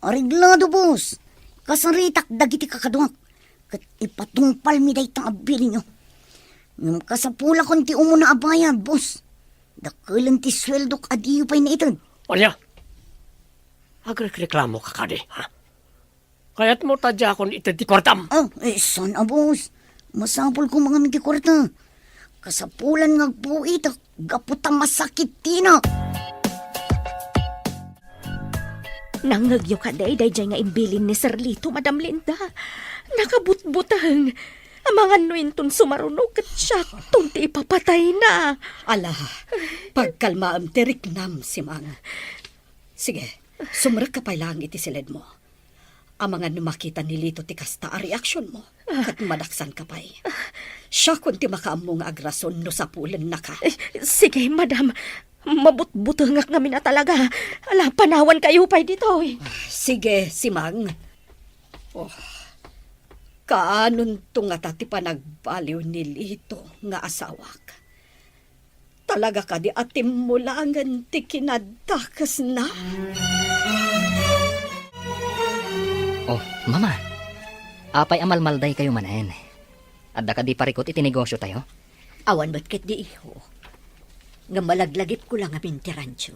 Areglado, boss. Kasaritak dagiti kakaduak, ket ipatungpalmi dayta a bilinyo. Ngem kasapulakon ti umuna a bayad, boss. Dakkelen ti sueldok a diyo pay naited. Ania? Agrekreklamo ka kadi, ha? Kayatmo ta diakon ited ti kuartam? Ah, eh, saan a, boss. Masapul koma ngamin ti kuarta. Kasapulan nga agbuitak gapu ta masakit ti inak. Nangngegyo kadi daydiay nga imbilin ni Sir Lito, Madam Linda? Nakabutbuteng. Amangan no inton sumaruno ket siakton ti ipapatayna. Ala, pagkalmaem ti riknam, Simang. Sige, sumrekka pay laeng iti siledmo. Amangan no makita ni Lito ti kasta a reaksionmo, ket madaksanka pay. Siakon ti makaammo nga agrason no sapulennaka. Eh, sige, madam. Mabutbutengak ngamin a talaga. Ala, panawankayo pay ditoy. Sige, Simang. Oh, kaanonto ngata ti panagbaliw ni Lito nga asawak? Talaga kadi a timmulangen ti kinadakesna? Oh, Mama, apay a malmaldaykayo manen? Adda kadi parikut iti negosiotayo? Awan met ketdi, iho. Ngem malaglagipko la ngamin ti rancho.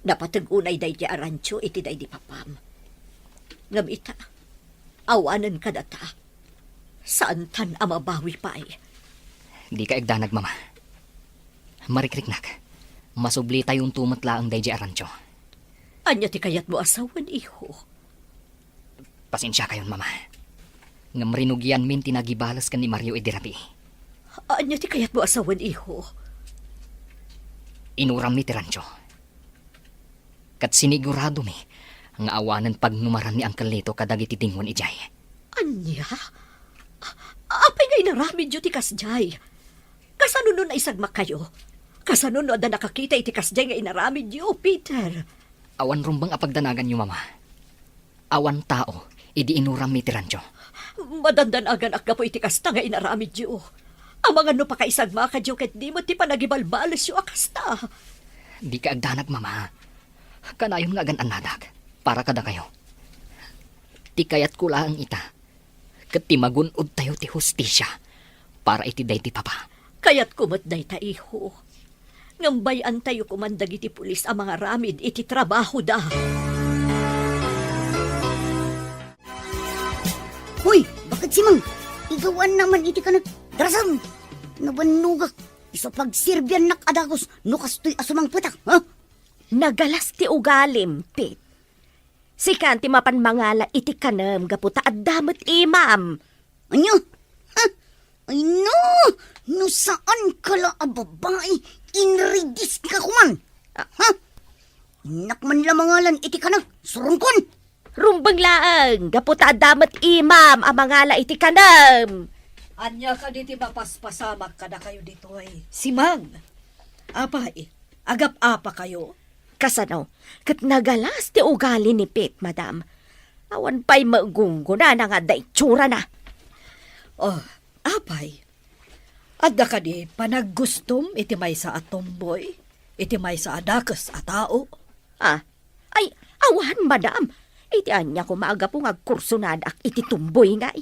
Napateg unay daydi a rancho iti daydi papam. Ngem ita, awanen kadata. Saantan a mabawi pay. Dika agdanag, Mama. Marikriknak. Masublitayonto met laeng daydi a rancho. Ania ti kayatmo a sawen, iho? Pasensiakayon, Mama. Ngem rinugianmin ti nagibales ken ni Mario idi rabii. Ania ti kayatmo a sawen, iho? Inurammi ti rancho. Ket siniguradomi nga awanen pagnumaran ni Uncle Lito kadagiti dingwen idiay. Ania? A-, apay nga inaramidyo ti kasdiay? Kasano no naisagmakkayo? Kasano no adda nakakita iti kasdiay nga inaramidyo, Peter? Awan rumbeng a pagdanaganyo, Mama. Awan tao idi inurammi ti rancho. Madandanaganak gapu iti kasta nga inaramidyo. Amangan no pakaisagmakadyo ket di met ti panagibalbalesyo a kasta. Dika agdanag, Mama. Kanayon nga agan-annadak para kadakayo. Ti kayatko laeng ita, ket ti magun-odtayo ti hustisia para iti daydi papa. Kayatko met dayta, iho. Ngem bay-antayo koman dagiti pulis a mangaramid iti trabahoda. Hoy, bakit si Mang? Igawan naman iti kanak. Darasam! Nabannogak. Isu pagserbiannak a dagus no kastoy a sumangpetak, ha? Nagalas ti ugalim, Pete. Sikan ti mapan mangala iti kanem gapu ta adda met imam. Ania? Ha? Ay no! No saan ka la a babai, inridis ka kuman. Ha? Innak man la mangalan iti kanem, surungkon! Rumbeng laeng, gapu ta adda met imam a mangala iti kanem. Ania kadi ti mapaspasamak kadakayo ditoy? Si Mang. Apay, agap-apa kayo? Kasano? Ket nagalas ti ugali ni Pete, madam. Awan pay met gunggonana nga adda itsurana. Oh, apay, adda kadi panaggustom iti maysa a tomboy, iti maysa a dakes a tao? Ah, ay, awan, madam. Iti ania koma a gapu nga agkursonadak iti tomboy ngay?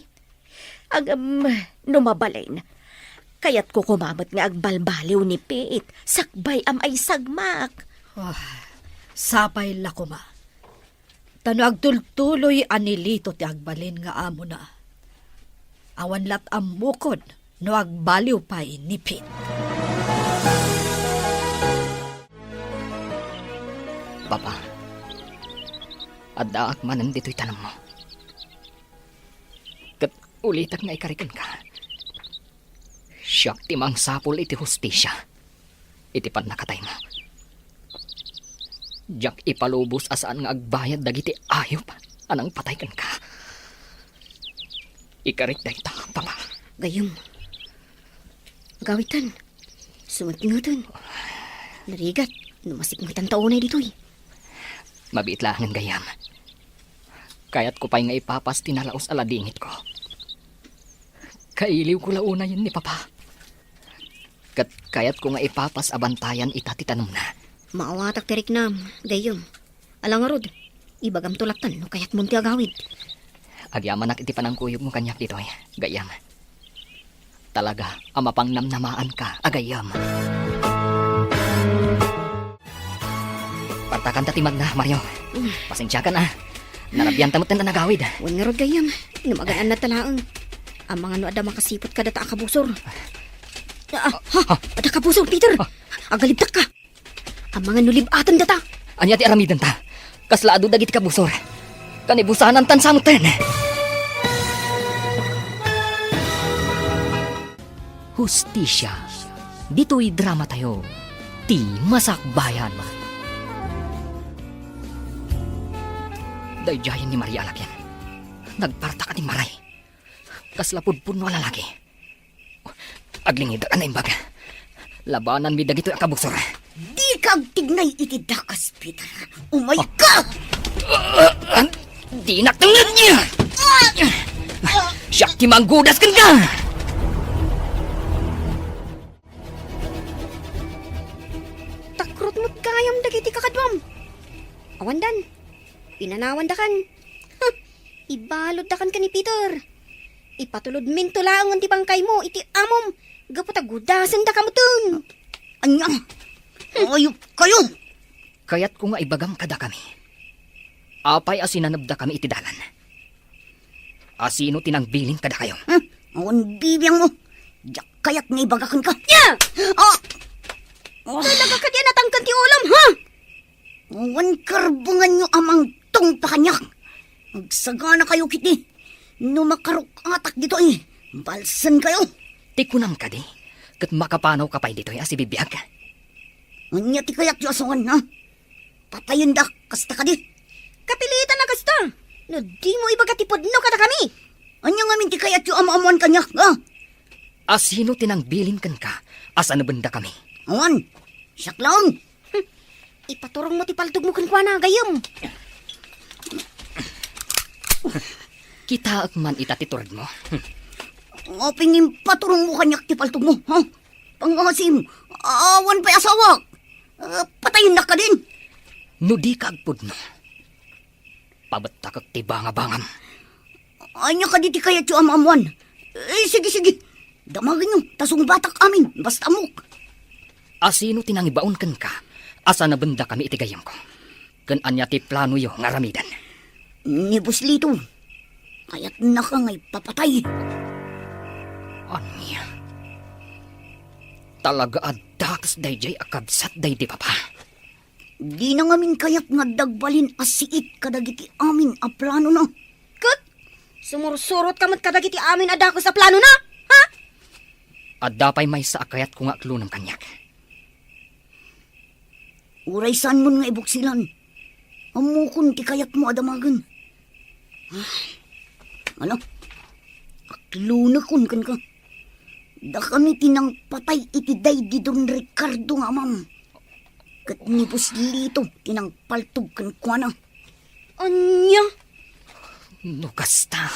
Ngem, no mabalin, kayatko koma met nga agbalbaliw ni Pete, sakbay a maisagmak. Ah, sapay la koma. Ta no agtultuloy a ni Lito ti agbalin nga amona, awan lat ammokon no agbaliw pay ni Pete. Papa, addaak manen ditoy tanemmo. Ket ulitek nga ikari kenka. Siak ti mangsapul iti hustisia iti pannakataymo. Diak ipalubos a saan nga agbayad dagiti ayup a nangpatay kenka. Ikarik dayta, Papa. Gayyem. Agawidtan. Sumetngeten. Narigat no masipngetanta unay ditoy. Mabiit laengen, gayyem. Kayatko pay nga ipapas ti nalaus a ladingitko. Kailiwko la unayen ni Papa. Ket kayatko nga ipapas a bantayan ita ti tanemna. Maawatak ti riknam, gayyem. Ala ngarud, ibagamto lattan no kayatmon ti agawid. Agyamanak iti panangkuyogmo kaniak ditoy, gayyem. Talaga a mapangnamnamaanka a gayyem. Partakanta ti magna, Mario. Mm. Pasensiakan, a. Narabianta met ti nagawid. Wen ngarud, gayyem. No magan-annadta laeng. Amangan no adda makasiput kadata a kabusor. Ah, ha? Adda kabusor, Peter! Ah. Agalibdakka! Amangan no lib-atendata. Ania ti aramidenta? Kasla adu dagiti kabusor. Kanibusanantan sa metten. Hustisia. Ditoy dramatayo, ti Masakbayan. Daydiayen ni Maria a lakin. Nagpartak a timmaray. Kasla pudpudno a lalaki. Aglingidak a naimbag. Labananmi dagitoy a kabusor. Dika agtignay iti dakas, Peter. Umayka! Ah! Ah! Dinak tengngen! Siak ti manggudas kenka! Takrot met gayam dagiti kakaduam. Awandan. Pinanawandakan. Huh! Ibaluddakan ken ni Peter. Ipatulodminto laengen ti bangkaymo iti amom gapu ta gudasendaka metten. Ania? Ayupkayo! Kayatko nga ibagam kadakami. Apay a sinanebdakami iti dalan? Asino ti nangbilin kadakayo? Hmm? Awan bibiangmo. Diak kayat nga ibaga kenka. Nia! Ah! Ah! Talaga kadi a natangken ti ulam, ha? Awan karbenganyo a mangtungpa kaniak. Agsaganakayo ketdi. No makaruk-atak ditoy, balsenkayo. Ti kunam kadi, ket makapanawka pay ditoy a sibibiag? Ania ti kayatyo a suan, ha? Patayendak, kasta kadi? Kapilitan a kasta. No dimo ibaga ti pudno kadakami. Ania ngamin ti kayatyo a maammoan kaniak, ha? A sino ti nangbilin kenka a sanabendakami? Awan, siak laeng. Hmm. Ipaturongmo ti paltogmo kenkuana, gayyem. Kitaek man ita ti turedmo. Hmm. Apay nga impaturongmo kaniak ti paltogmo, ha? Pangasim, awan pay asawak. Ah, patayennak kadin. No dika agpudno, pabettakek ti bangabangam. Ania kadi ti kayatyo a maammoan? Eh, sige, sige. Damagenyo, ta sungbatak amin, basta ammok. A sino ti nangibaon kenka a sanabendakami iti gayyemko? Ken ania ti planoyo nga aramiden? Ni Boss Lito, kayatnaka nga ipapatay. Ania? Talaga a dakes daydiay a kabsat daydi papa? Dina ngamin kayat nga adda agbalin a siit kadagiti amin a planona. Ket sumursurotka met kadagiti amin a dakes a planona, ha? Adda pay maysa a kayatko nga aklonem kaniak. Uray saanmon nga ibuksilan, ammokon ti kayatmo a damagen. Ah, ano? Aklonekon kenka. Dakami ti nangpatay iti daydi Don Ricardo nga amam. Ket ni Boss Lito ti nangpaltog kenkuana. Ania? No kasta,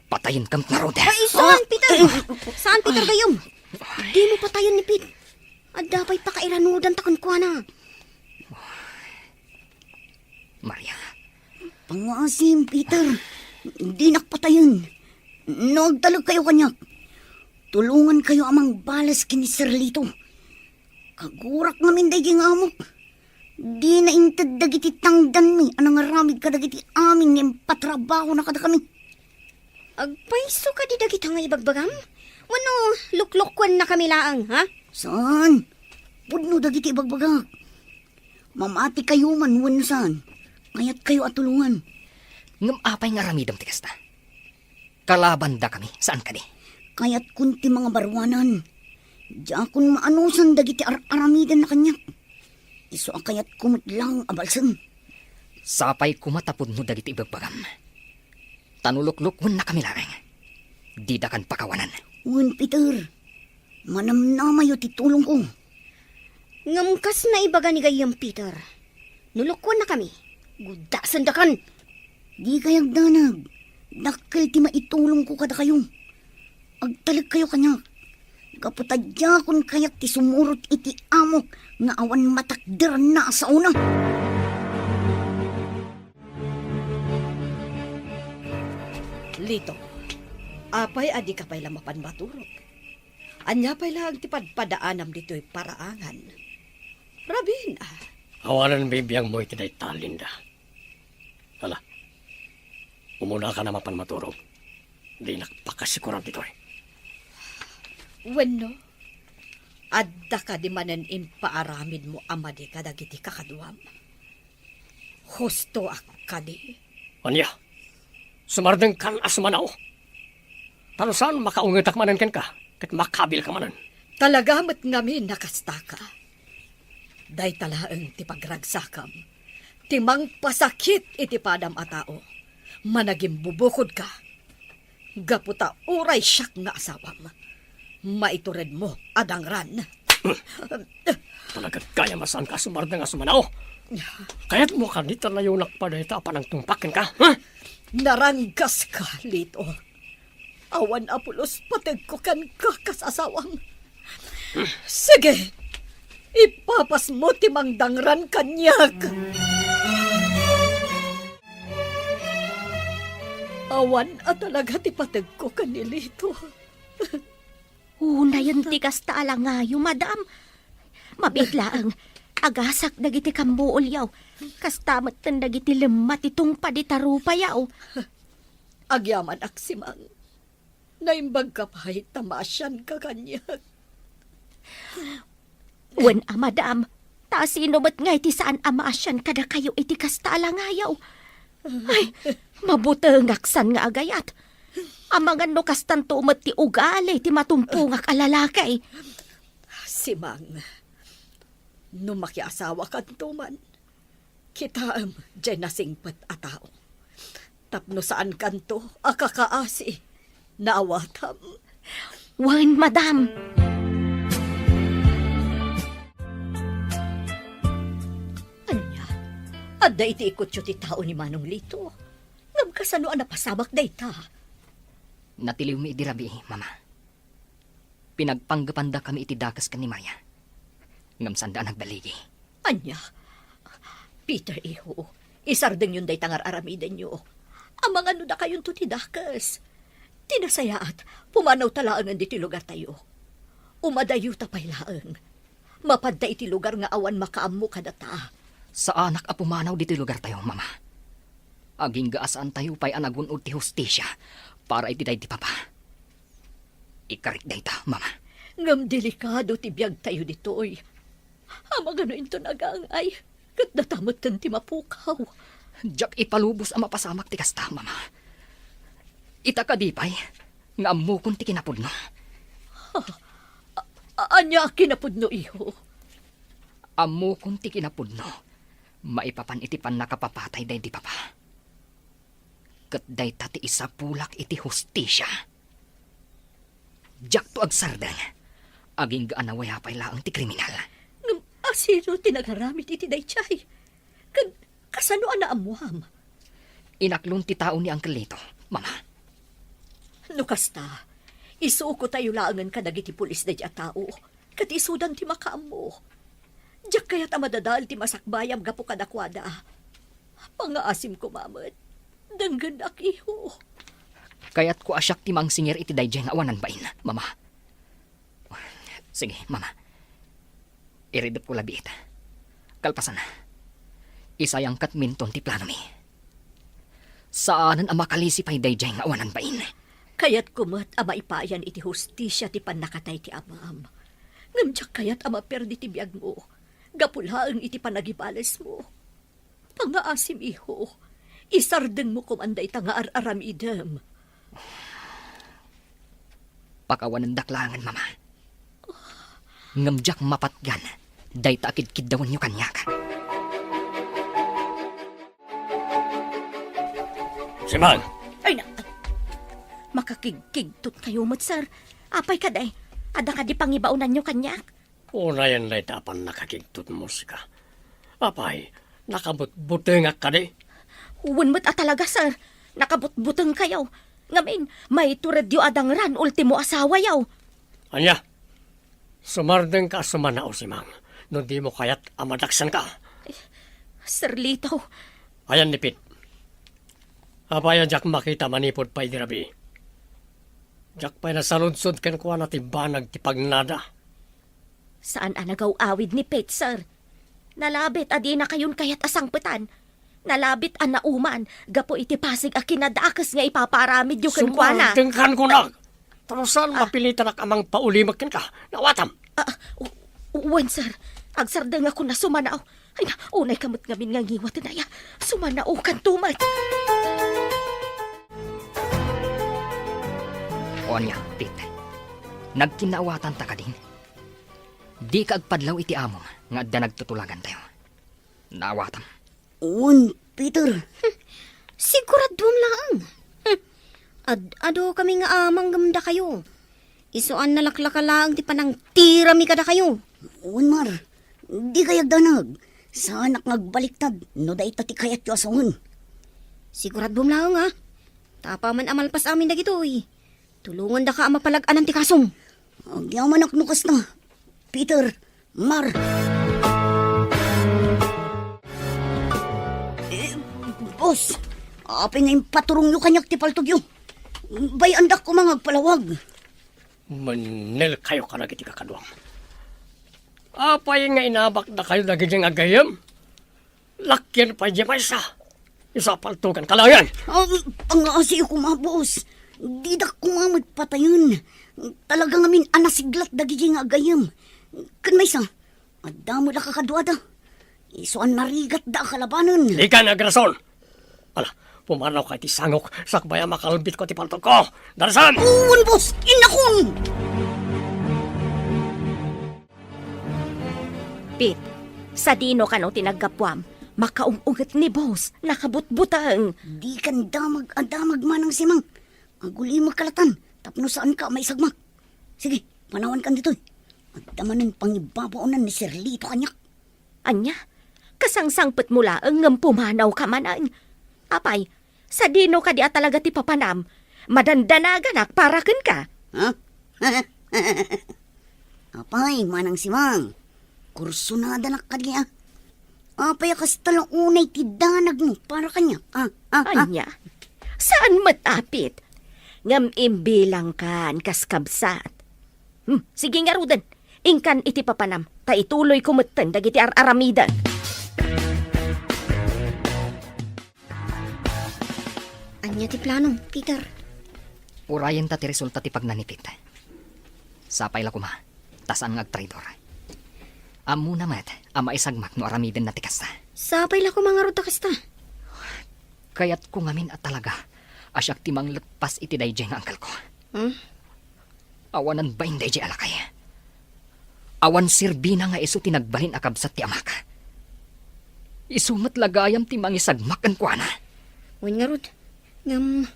patayenka met ngarud. Ay, saan, Peter? Saan, Peter, gayyem? Dimo patayen ni Pete. Adda pay pakairanudanta kenkuana. Maria. Pangasim, Peter. Dinak patayen. No agtalekkayo kaniak, tulongankayo a mangbales ken ni Sir Lito. Kagurak ngamin daydi nga amok. Dina inted dagiti tangdanmi a nangaramid kadagiti amin nga impatrabahona kadakami. Agpayso kadi dagita nga ibagbagam? Wenno luklukuennakami laeng, ha? Saan? Pudno dagiti ibagbagak. Mamatikayo man wenno saan, kayatkayo a tulongan. Ngem apay nga aramidem ti kasta? Kalabandakami, saan kadi? Kayatkon ti mangabaruanan. Diakon maanusen dagiti ar-aramidenna kaniak. Isu a kayatko met laeng a balsem. Sapay koma ta pudno dagiti ibagbagam. Ta no luklukuennakami laeng, didakan pakawanan. Wen, Peter, manamnamayo ti tulongko. Ngem kas naibaga ni gayyem Peter, no lukuennakami, guddasendakan. Dikay agdanag, dakkel ti maitulongko kadakayo. Agtalekkayo kaniak, gapu ta diakon kayat ti sumurot iti amok nga awan matakderanna a saona. Lito, apay a dika pay la mapan maturog? Ania pay laeng ti padpadaanam ditoy paraangan? Rabiin a. Awanen bibiangmo iti dayta, Linda. Hala, umunaka a mapan maturog. Dinak pakasikoran ditoy. Wenno, adda kadi manen impaaramidmo a madi kadagiti kakaduam? Husto a kadi? Ania? Sumardengkan a sumanao? Ta no saan, makaungetak manen kenka, ket makabilka manen. Talaga met ngamin a kastaka. Dayta laeng ti pagragsakam, ti mangpasakit iti padam a tao. Managimbubukodka. Gapu ta uray siak nga asawam, maituredmo a dangran. Talaga gayam a saanka a sumardeng a sumanao. Kayatmo kadi ta layonak pay dayta a panangtungpak kenka, ha? Naranggaska, Lito. Awan a pulos pategko kenka kas asawam. Sige, ipapasmo ti mangdangran kaniak. Awan a talaga ti pategko ken ni Lito. Unayen ti kasta a langayo, madam. Mabiit laeng, agasak dagiti kambuolyo. Kasta metten dagiti lemma ti tungpad ita rupayo. Agyamanak, Simang. Naimbagka pay ta maasianka kaniak. Wen a, madam, ta sino met ngay ti saan a maasian kadakayo iti kasta a langayo? Ay, mabutengak san nga agayat. Amangan no kastanto met ti ugali ti matumpongak a lalaki. Simang, no makiasawakanto man, kitaem diay nasingpet a tao. Tapno saankanto a kakaasi. Naawatam. Wen, madam. Ania? Adda iti ikutyo ti tao ni Manong Lito. Ngem kasano a napasamak dayta? Natiliwmi idi rabii, Mama. Pinagpanggepandakami iti dakes ken ni Maria. Ngem sanda a nagbaligi. Ania? Peter, iho, isardengyon dayta nga ar-aramidenyo. Amangan no dakayonto ti dakes. Ti nasayaat, pumanawta laengen ditoy lugartayo. Umadayota pay laeng. Mapadta iti lugar nga awan makaammo kadata. Saanak a pumanaw ditoy lugartayo, Mama. Agingga a saantayo pay a nagun-od ti hustisia para iti daydi Papa. Ikarik dayta, Mama. Ngem delikado ti biagtayo ditoy. Amangan no inton agangay, ket data metten ti mapukaw. Diak ipalubos a mapasamak ti kasta, Mama. Ita kadi pay nga ammokon ti kinapudno. A-, a-, ania a kinapudno, iho? Ammokon ti kinapudno maipapan iti pannakapapatay daydi Papa. Ket dayta ti isapulak iti hustisia. Diakto agsardeng, agingga a nawaya pay laeng ti kriminal. Ngem asino ti nagaramid iti daydiay? Ken kasano a naammuam? Inaklon ti tao ni Uncle Lito, Mama. No kasta, isukotayo laengen kadagiti pulis daydiay a tao. Ket isudan ti makaammo. Diak kayat a madadael ti masakbayam gapu kadakuada. Pangaasim koma met. Denggennak, iho. Kayatko a siak ti mangsingir iti daydiay nga awanan bain, Mama. Sige, Mama. Iridepko labiit. Kalpasan, isayangkat minton ti planomi. Saanen a makalisi pay daydiay nga awanan bain. Kayatko met a maipayan iti hustisia ti pannakatay ti amam. Ngem diak kayat a maperdi ti biagmo gapu laeng iti panagibalesmo. Pangaasim, iho. Isardengmo koman dayta nga ar-aramidem. Pakawanendak laengen, Mama. Ngem diak mapatgan dayta a kidkiddawenyo kaniak. Simang! Ay, na, ay. Makakigkigtotkayo met, sir. Apay kadi? Adda kadi pangibaonanyo kaniak? Unayen dayta a pannakakigtotmo, sika. Apay, nakabutbutengak kadi? Wen met a talaga, sir. Nakabutbutengkayo. Ngamin, maituredyo a dangran ultimo asawayo. Ania? Sumardengka a sumanao, Simang, no dimo kayat a madaksanka. Sir Lito. Ayan ni Pete. Apay a diak makita manipud pay idi rabii? Diak pay nasaludsod kenkuana ti banag ti pagnada. Saan a nagaw-awid ni Pete, sir. Nalabit a dinakayon kayat a sangpetan. Nalabit a nauman gapu iti pasig a kinadakes nga ipapaaramidyo kenkuana. Sumardengkan kunak! Tapno saan mapilitanak a mangpaulimek kenka. Naawatam! Ah, u-, wen, sir. Agsardengakon a sumanao. Ay, na, unayka met ngamin nga ngiwaten aya. Sumanaokanto met. O ania, Pete? Nagkinnaawatanta kadin? Dika agpadlaw iti amom nga adda nagtutulagantayo. Naawatam. Wen, Peter. Siguraduam laeng. Ad-adu kami nga amang ngem dakayo. Isu a nalaklaka laeng ti panangtirami kadakayo. Wen, Mar. Dika agdanag. Saanak nga agbaliktad no dayta ti kayatyo a sawen. Siguraduam laeng, a. Ta apaman a malpas amin dagitoy, tulongandaka a mapalag-anan ti kasom. Agyamanak no kasta, Peter, Mar. Eh, boss, apay nga impaturongyo kaniak ti paltogyo? Bay-andak koma nga agpalawag. Mennelkayo kadagiti kakaduam. Apay nga inabakdakayo dagiti nga gayyem? Lakien pay diay maysa. Isu a paltogan kalayan. Ah, pangaasiyo koma, boss. Didak koma met patayen. Talaga ngamin a nasiglat dagiti nga gayyem. Ken maysa, adda met a kakaduada. Isu a narigatda a kalabanen. Dika nga agrason. Ala, pumanawka iti sangok, sakbay a makalbitko ti paltogko. Darasem! Wen, boss! Innakon! Pete, sadino kano ti naggapuam? Makaung-unget ni boss, nakabutbuteng. Dikan damag a damag, Manang Simang. Agulimekka latta tapno saanka a maisagmak. Sige, panawankan ditoy. Adda manen pangibabaonan ni Sir Lito kaniak. Ania? Kasangsangpetmo laeng ngem pumanawka manen. Apay, sadino kadi a talaga ti papanam? Madandanaganak para kenka. Ha? Apay, Manang Simang, kursunadanak kadi a. Apay a kasta la unay ti danagmo para kaniak, a? A, a? Ania? Saan met, Pete. Ngem imbilangkan kas kabsat. Hmm, sige ngaruden. Inkan iti papanam, ta ituloyko metten dagiti ar-aramidek. Ania ti plano, Peter? Urayenta ti resulta ti pagnanipit. Sapay la koma, ta saan nga agtraidor. Ammona met a maisagmak no aramidenna ti kasta. Sapay la koma ngarud ta kasta. Kayatko ngamin a talaga a siak ti mangletpas iti daydiay nga angkelko. Hmm? Awanan bain daydiay a lakay. Awan serbina nga isu ti nagbalin a kabsat ti amak. Isu met la gayam ti mangisagmak kenkuana. Wen ngarud, ngem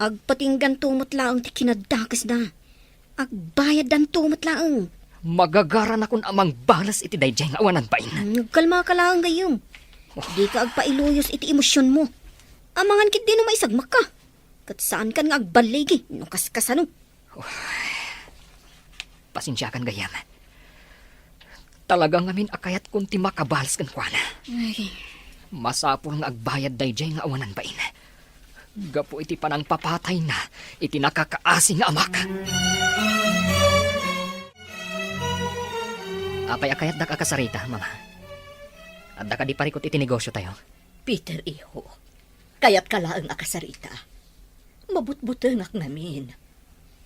agpatingganto met laeng ti kinadakesda. Agbayaddanto met laeng. Magagaranakon a mangbales iti daydiay nga awanan bain. Hmm, agkalmaka laeng, gayyem. Oh. Dika agpailuyos iti emosionmo. Amangan ketdi no maisagmakka. Ket saankan nga agballigi no kaskasano. Pasensiakan, gayyem. Talaga ngamin a kayatkon ti makabales kenkuana. Ay. Masapul nga agbayad daydiay nga awanan bain. Gapu iti panangpapatayna iti nakakaasi nga amak. Apay a kayatdak a kasarita, Mama? Adda kadi parikut iti negosiotayo? Peter, iho, kayatka laeng a kasarita. Mabutbutengak ngamin.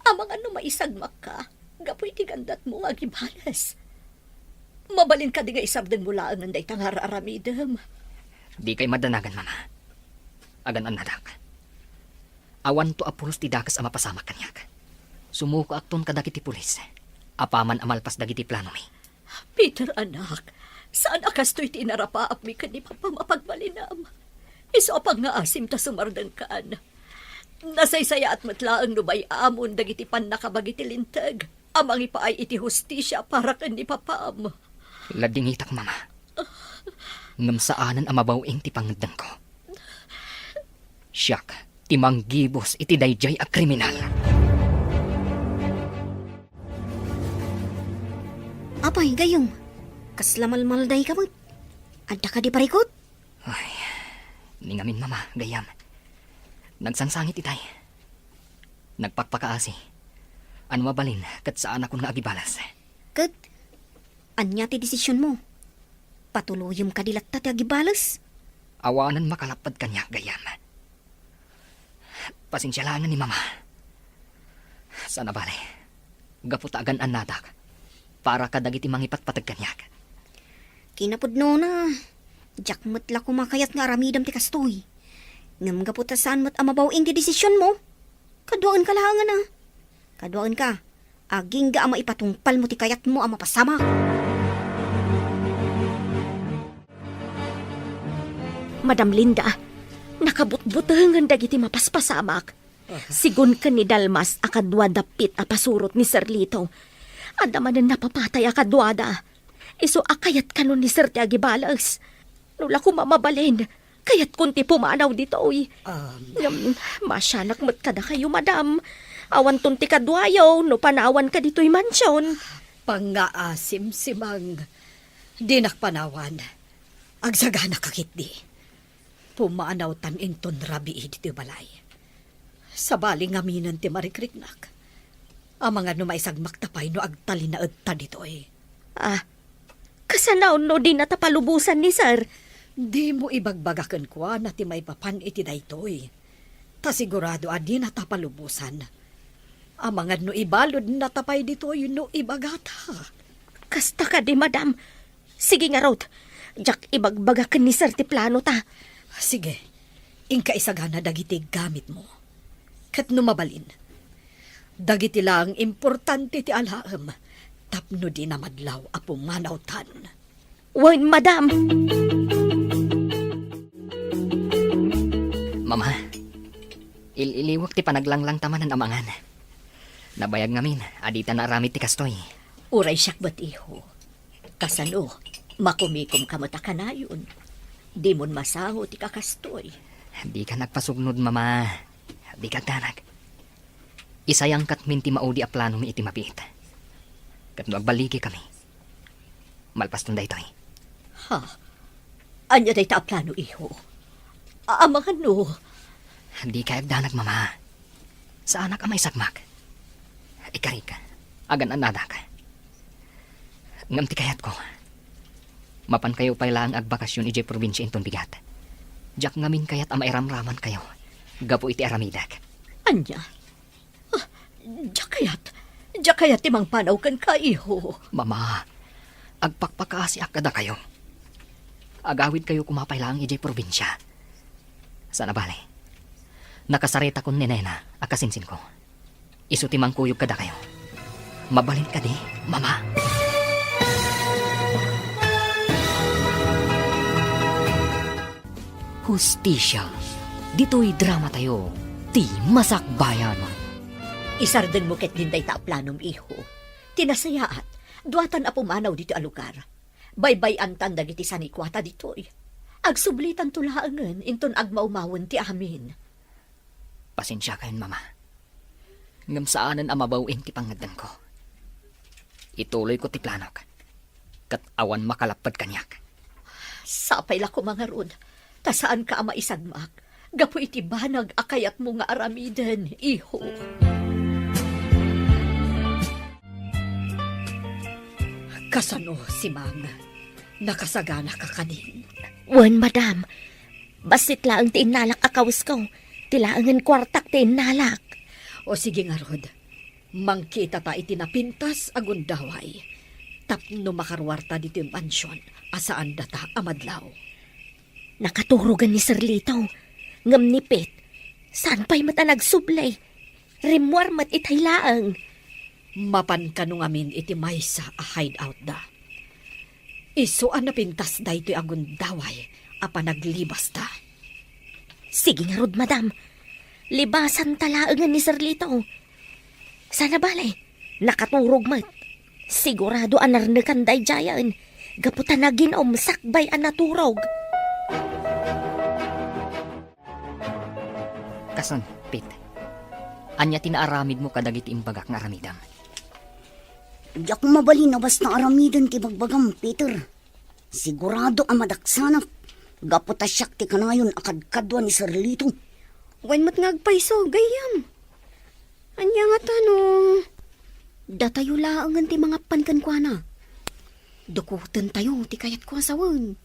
Amangan no maisagmakka gapu iti gandatmo nga agibales. Mabalin kadi nga isardengmo laengen dayta nga ar-aramidem? Dikay madanagan, Mama. Agan-annadak. Awanto a pulos ti dakes a mapasamak kaniak. Sumukoakton kadagiti pulis apaman a malpas dagiti planomi. Peter, anak, saan a kastoy ti inarapaapmi ken ni Papam a pagbalinam. Isu a pangngaasim ta sumardengkan. Nasaysayaat met laeng no bay-amon dagiti pannakabagi ti Linteg a mangipaay iti hustisia para ken ni Papam. Ladingitak, Mama. Ngem saanen a mabaw-ing ti pangngeddengko. Siak ti manggibus iti daydiay a kriminal. Apay, gayyem, kasla malmaldayka met? Adda kadi parikut? Ay, ni ngamin, Mama, gayyem. Nagsangsangit itay. Nagpakpakaasi. Ania mabalin ket saanakon nga agibales. Ket ania ti desisionmo? Patuloyem kadi latta ti agibales? Awanen makalapped kaniak, gayyem. Pasensia laengen ni Mama. Saan a bale, gapu ta agan-annadak para kadagiti mangipatpateg kaniak. Kinapudnona, diak met la koma kayat nga aramidem ti kastoy. Ngem gapu ta saan met a mabaw-ing ti desisionmo, kaduaenka laengen a. Kaduaenka, agingga a maipatungpalmo ti kayatmo a mapasamak. Madam Linda, nakabutbutengen dagiti mapaspasamak. Sigun ken ni Dalmas a kadua dapit a pasurot ni Sir Lito. Adda manen napapatay a kaduada. Isu a kayat kano ni Sir ti agibales. No la koma mabalin, kayatkon ti pumanaw ditoy. Um. Ngem, masianak met kadakayo, madam. Awanton ti kaduayo no panawanka ditoy mansion. Pangngaasim, Simang. Dinak panawan. Agsagana ka ketdi. Pumanawtan inton rabii ditoy balay. Sabali ngaminen ti marikriknak. Amangan no maisagmakta pay no agtalinaedta ditoy. Ah, kasano no dinata palubosan ni Sir? Dimo ibagbaga kenkuana ti maipapan iti daytoy. Ta sigurado a dinata palubosan. Amangan no ibaludnata pay ditoy no ibagata. Kasta kadi, madam. Sige ngarud, diak ibagbaga ken ni Sir ti planota. Sige, Inka isagana dagiti gamitmo. Ket no mabalin, dagiti laeng importante ti alaem tapno dina madlaw a pumanawtan. Wen, madam! Mama, il-iliwek ti panaglanglang ta manen a mangan. Nabayag ngamin a dita naaramid ti kastoy. Uray siak met, iho. Kasano, makumikomka met a kanayon? Dimon masango ti kakastoy. Dika nagpasugnod, Mama. Dika agdanag. Isayangkatmin ti maudi a planomi iti mabiit. Ket no agballigikami, malpaston daytoy. Ha? Ania dayta a plano, iho? A-, amangan no? Dika agdanag, Mama. Saanak a maisagmak. Ikarik, agan-annadak. Ngem ti kayatko, mapankayo pay laeng agbakasyon idiay probinsia inton bigat. Diak ngamin kayat a mairamramankayo gapu iti aramidek. Ania? Ah, diak kayat, diak kayat ti mangpanaw kenka, iho. Mama, agpakpakaasiak kadakayo. Agawidkayo koma pay laeng idiay probinsia. Sana bale, nakasaritakon ni Nena a kasinsinko. Isu ti mangkuyog kadakayo. Mabalin kadi, Mama? Hustisya. Ditoy dramatayo, ti Masakbayan. Isardengmo ketdin dayta a planom, iho. Ti nasayaat, duatan a pumanaw ditoy a lugar. Baybay-antan dagiti sanikuata ditoy. Agsublitanto laengen inton agmaumawen ti amin. Pasensiakayon, Mama. Ngem saanen a mabaw-in ti pangngeddengko. Ituloyko ti planok, ket awan makalapped kaniak. Sapay la koma ngarud, ta saanka a maisagmak gapu iti banag a kayatmo nga aramiden, iho. Kasano, Simang? Nakasaganaka kadin? Wen, madam. Bassit laeng ti innalak a kawesko. Ti laengen kuartak ti innalak. O sige ngarud, mangkitata iti napintas a gundaway tapno makaruarta ditoy mansion a saan data a madlaw. Nakaturogen ni Sir Lito, ngem ni Pete, saan pay met a nagsubli. Rimmuar met itay laeng. Mapan kano ngamin iti maysa a hideout da. Isu a napintas daytoy a gundaway a panaglibasta. Sige ngarud, madam. Libasanta laengen ni Sir Lito. Sana bale, nakaturog met. Sigurado a narnekan daydiayen, gapu ta naginom sakbay a naturog. Kason, Pete, ania ti naaramidmo kadagiti imbagak nga aramidem? Diak mabalin a basta aramiden ti bagbagam, Peter. Sigurado a madaksanak, gapu ta siak ti kanayon a kadkadua ni Sir Lito. Wen met nga agpayso, gayyem. Ania ngata no datayo laengen ti mangapan kenkuana? Dukotentayo ti kayatko a sawen.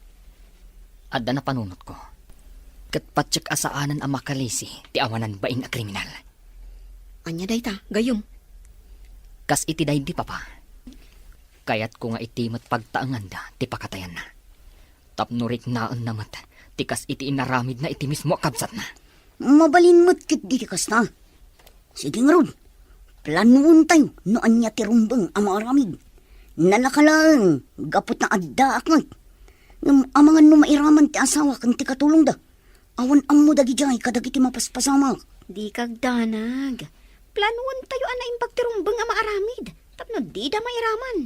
Adda napanunotko. Ket patiek a saanen a makalisi ti awanan bain a kriminal. Ania dayta, gayyem? Kas iti daydi, Papa. Kayatko nga iti met pagtaenganda ti pakatayanna. Tapno riknaenna met ti kas iti inaramidna iti mismo a kabsatna. Mabalin met ketdi ti kasta. Sige ngarud, planoentayo no ania ti rumbeng a maaramid. Nalaka laeng gapu ta addaak met. Ngem amangan no mairaman ti asawa ken ti katulongda. Awan ammo dagidiay kadagiti mapaspasamak. Dika agdanag. Planoentayo a naimbag ti rumbeng a maaramid tapno dida mairaman.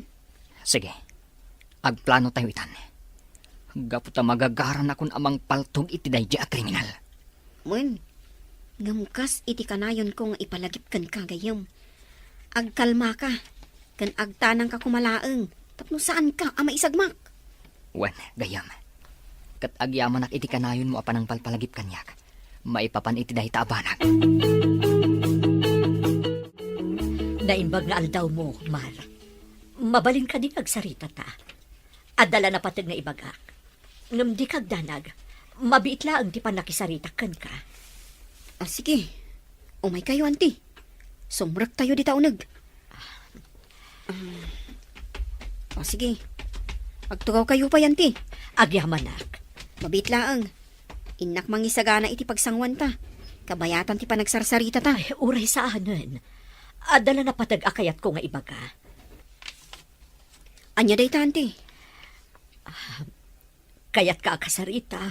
Sige, agplanotayo itan. Gapu ta magagaranakon a mangpaltog iti daydi a kriminal. Wen, ngem kas iti kanayonko nga ipalagip kenka, gayyem. Agkalmaka, ken agtanangka koma laeng, tapno saanka a maisagmak. Wen, gayyem. Ket agyamanak iti kanayonmo a panangpalpalagip kaniak maipapan iti dayta a banag. Naimbag nga aldawmo, Mar. Mabalin kadi nga agsaritata? Adda la napateg nga ibagak. Ngem dika agdanag, mabiit laeng ti pannakisaritak kenka. Ah, sige. Umaykayo, anti. Sumrektayo dita uneg. Ah, ah, sige. Agtugawkayo pay, anti. Agyamanak. Mabiit laeng. Innak mangisagana iti pagsanguanta. Kabayatan ti panagsarsaritata. Ay, uray saanen. Adda la napateg a kayatko nga ibaga. Ania dayta, anti? Ah, kayatka a kasarita,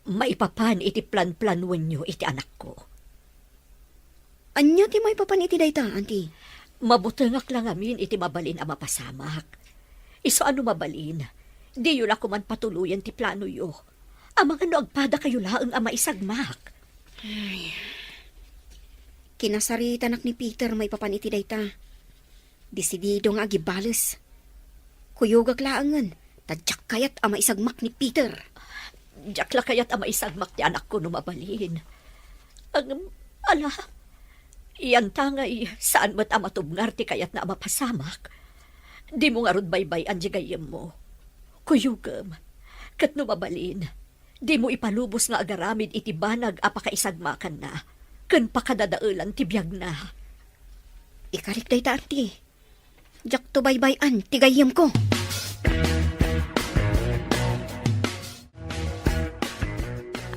maipapan iti planplanuenyo iti anakko. Ania ti maipapan iti dayta, anti? Mabutengak la ngamin iti mabalin a mapasamak. Isu a no mabalin, diyo la koman patuloyen ti planoyo. Amangan no agpadakayo laeng a maisagmak. Ay. Kinasaritanak ni Peter maipapan iti dayta. Desidido nga agibales. Kuyogak laengen, ta diak kayat a maisagmak ni Peter. Diak la kayat a maisagmak ti anakko no mabalin. Ngem, ala, iyanta ngay, saan met a matubngar ti kayatna a mapasamak. Dimo ngarud baybay-an ti gayyemmo. Kuyogem, ket no mabalin, dimo ipalubos nga agaramid iti banag a pakaisagmakanna ken pakadadaelan ti biagna. Ikarik dayta, anti. Diakto baybay-an ti gayyemko.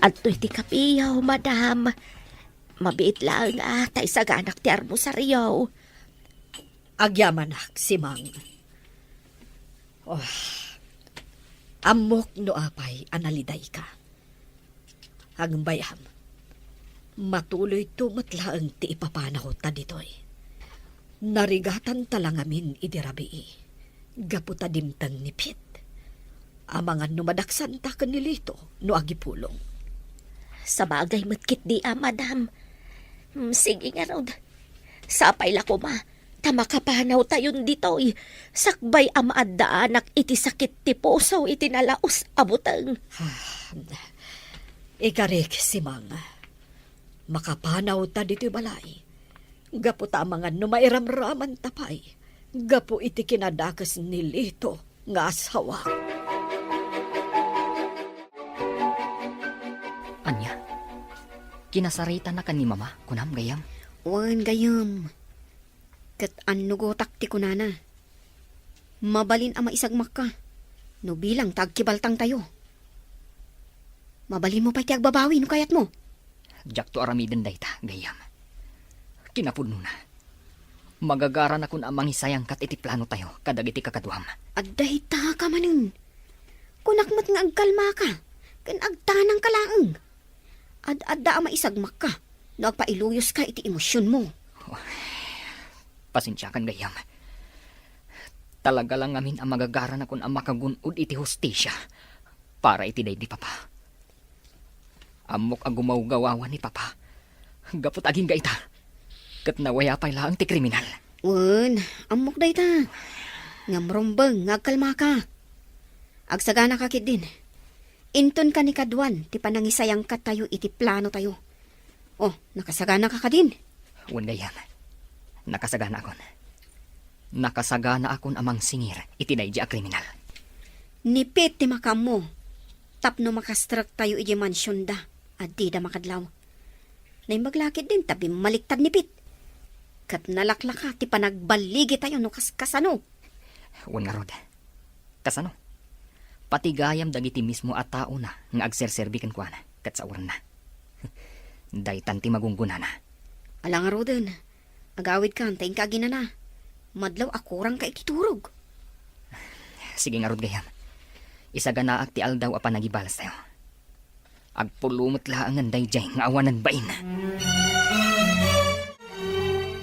Adtoy ti kapiyo, madam. Mabiit laeng a ta isaganak ti armosario. Agyamanak, Simang. Oh, ammok no apay a nalidayka. Agbayam, matuloyto met laeng ti ipapanawta ditoy. Narigatanta la ngamin idi rabii, gapu ta dimteng ni Pete. Amangan no madaksanta ken ni Lito no agipulong. Sabagay met ketdi a, madam. Mm, sige ngarud. Sapay la koma ta makapanawtayon ditoy, sakbay a maaddaanak iti sakit ti puso iti nalaus a buteng. Ah, ikarik, Simang. Makapanawta ditoy balay. Gapu ta amangan no mairamramanta pay gapu iti kinadakes ni Lito nga asawa. Ania? Kinasaritanaka ni Mama, kunam, gayyem? Wen, gayyem. Ket annugotak ti kunana. Mabalin a maisagmakka no bilang ta agkibaltangtayo. Mabalinmo pay ti agbabawi no kayatmo. Diakto aramiden dayta, gayyem. Kinapudnona, magagaranakon a mangisayangkat iti planotayo kadagiti kakaduam. Adda itaka manen. Kunak met nga agkalmaka ken agtanangka laeng. Ad-adda a maisagmakka no agpailuyoska iti emosionmo. Pasensiakan, gayyem. Talaga la ngamin a magagaranakon a makagun-od iti hustisia para iti daydi papa. Ammok a gumawgawawan ni papa gapu ta agingga ita, ket nawaya pay laeng ti kriminal. Wen, ammok dayta. Ngem rumbeng nga agkalmaka. Agsaganaka ketdin. Inton kanikaduan ti panangisayangkattayo iti planotayo. Oh, nakasaganaka kadin? Wen, gayyem. Nakasaganaakon. Nakasaganaakon a mangsingir iti daydi a kriminal. Ni Pete ti makaammo tapno makastrektayo idiay mansionda a dida makadlaw. Naimbag la ketdin ta bimmaliktad ni Pete. Ket nalaklaka ti panagballigitayo no kaskasano. Wen ngarud. Kasano? Pati gayam dagiti mismo a taona nga agserserbi kenkuana ket saoranna. Daytan ti magunggonana. Ala ngaruden, agawidkan ta inka aginana. Madlaw a kurangka iti turog. Sige ngarud, gayyem. Isaganaak ti aldaw a panagibalastayo. Agpulo met laengen daydiay nga awanen bain.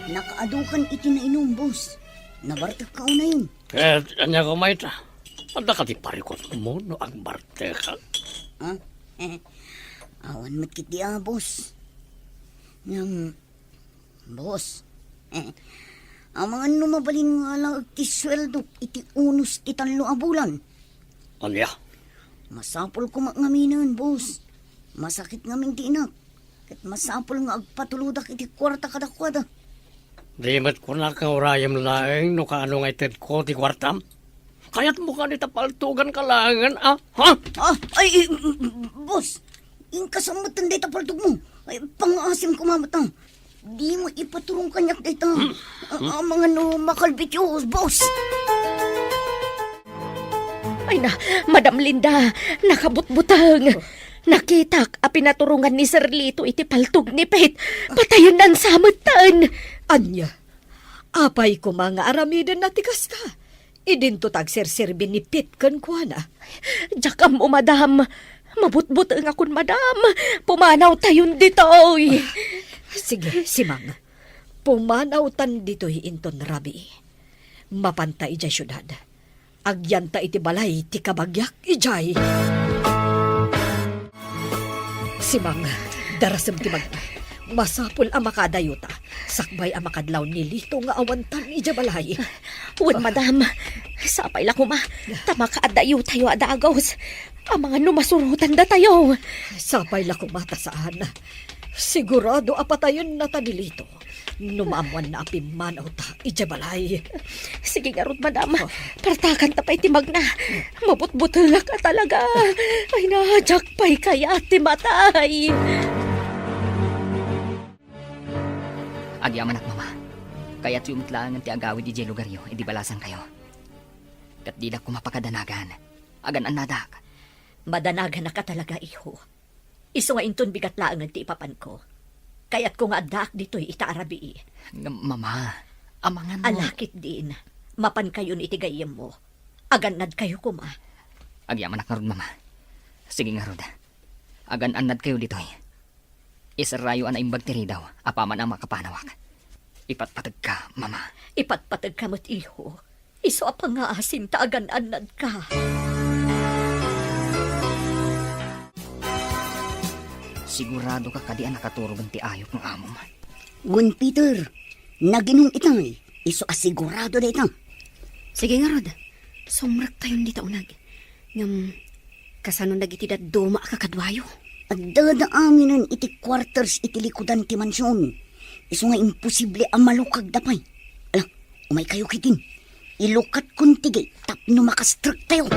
Nakaadukan iti nainum, boss. Nabartekka unayen. Ket ania koma ita? Adda kadi parikutmo no agbartekak? Ah? Awan met ketdi a, boss. Ngem, boss, amangan no mabalin nga alaek ti sueldok iti unos ti tallo a bulan. Ania? Masapul koma ngaminen, boss. Masakit ngamin ti inak. Ket masapul nga agpatulodak iti kuarta kadakuada. Di met kunak nga urayem laeng no kaano nga itedko ti kuartam? Kayatmo kadi ta paltuganka laengen, a? Ha? Ah, ay, eh, boss, inka sa metten dayta paltogmo. Ay, pangngaasim koma met, a. Dimo ipaturong kaniak dayta. Hmm? A-, amangan no makalbit, boss. Ay na, Madam Linda, nakabutbuteng. Nakitak a pinaturongan ni Sir Lito iti paltog ni Pete. Patayennan sa metten. Ania? Apay koma nga aramidenna ti kasta? Idinto ta agserserbi ni Pete kenkuana. Diak ammo, madam. Mabutbutengakon, madam. Pumanawtayon ditoy. Sige, Simang. Pumanawtan ditoy inton rabii. Mapanta idiay siudad. Agyanta iti balay ti kabagiak idiay. Simang, darasem ti magna. Masapul a makaadayota. Sakbay a makadlaw ni Lito nga awantan idiay balay. Wen, madam. Sapay la koma ta makaadayotayo a dagus. Amangan no masurotan datayo. Sapay la koma ta saan. Sigurado a patayenna ta ni Lito no maammoanna a pimmanawta idiay balay. Sige ngarud, madam. Oh. Partakanta pay ti magna. Mabutbutengak a talaga. Ay, nadiak pay kayat ti matay. Agyamanak, Mama. Kayatyo met laengen ti agawid idiay lugaryo idi balasangkayo. Ket didak koma pakadanagan. Agan-annadak. Madanaganak a talaga, iho. Isu nga inton bigat laengen ti ipapanko, kayatko nga addaak ditoy ita a rabii. Ngem, Mama, amangan mo. Ala ketdin, mapankayon iti gayyemmo. Agannadkayo koma. Agyamanak ngarud, Mama. Sige ngarud. Agan-annadkayo ditoy. Iserrayo a naimbag ti ridaw apaman a makapanawak. Ipatpategka, Mama. Ipatpategka met, iho. Isu a pangngaasim ta agan-annadka. Siguradoka kadi a nakaturogen ti ayup nga amom? Wen, Peter, naginum itay. Isu a sigurado dayta. Sige ngarud, sumrektayon dita uneg. Ngem, kasano dagiti dadduma a kakaduayo? Addada aminen iti quarters iti likudan ti mansion. Isu nga imposible a malukagda pay. Ala, umaykayo ketdin. Ilukatkon ti gate tapno makastrektayo.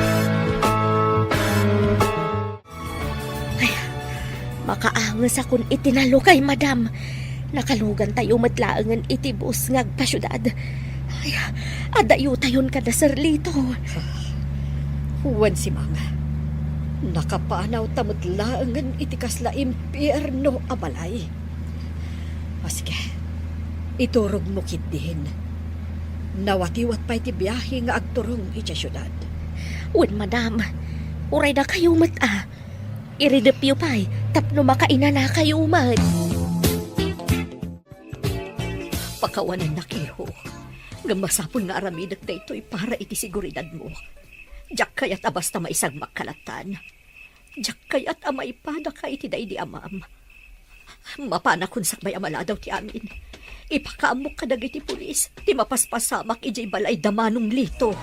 Ay, makaangesakon iti nalukay, madam. Nakalugantayo met laengen iti bus nga agpasiudad. Ay, adayotayon kada Sir Lito. Wen, Simang, nakapanawta met laengen iti kasla impierno a balay. O, sige. Iturogmo ketdin. Nawatiwat pay ti biahe nga agturong idiay siudad. Wen, madam. Uray dakayo met a. Iridepyo pay tapno makainanakayo met. Pakawanennak, iho. Ngem masapul nga aramidek daytoy para iti seguridadmo. Diak kayat a basta maisagmak kalatan. Diak kayat a maipadaka iti daydi amam. Mapanakon sakbay a maladaw ti amin. Ipakaammok kadagiti pulis ti mapaspasamak idiay balay da Manong Lito.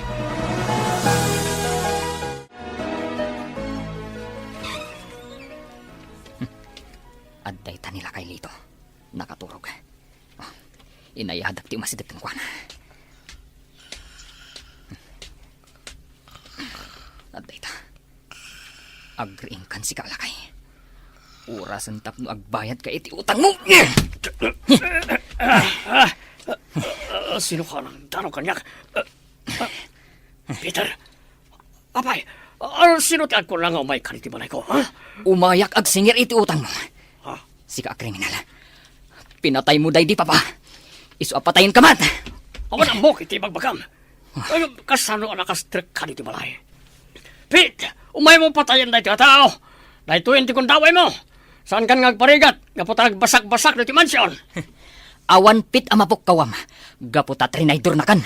Adda ita ni Lakay Lito. Nakaturog. Oh, inayadak ti umasideg kenkuana. Adda ita. Agriingkan sika, Lakay. Orasen tapno agbayadka iti utangmo. Ah, sino ka nang daro kaniak? Ah, ah, Peter, apay, ah, sino ti agkuna nga umayka iti balayko, ha? Umayak agsingir iti utangmo. Ha? Sika a kriminal. Pinataymo daydi papa. Isu a patayenka met. Awan ammok iti ibagbagam. Ay, kasano a nakastrekka ditoy balay? Pete, umaymo patayen daytoy a tao. Daytoyen ti gundawaymo. Saankan nga agparigat gapu ta agbasakbasak ditoy mansion. Awan pit a mapukkawam gapu ta trinaydornakan.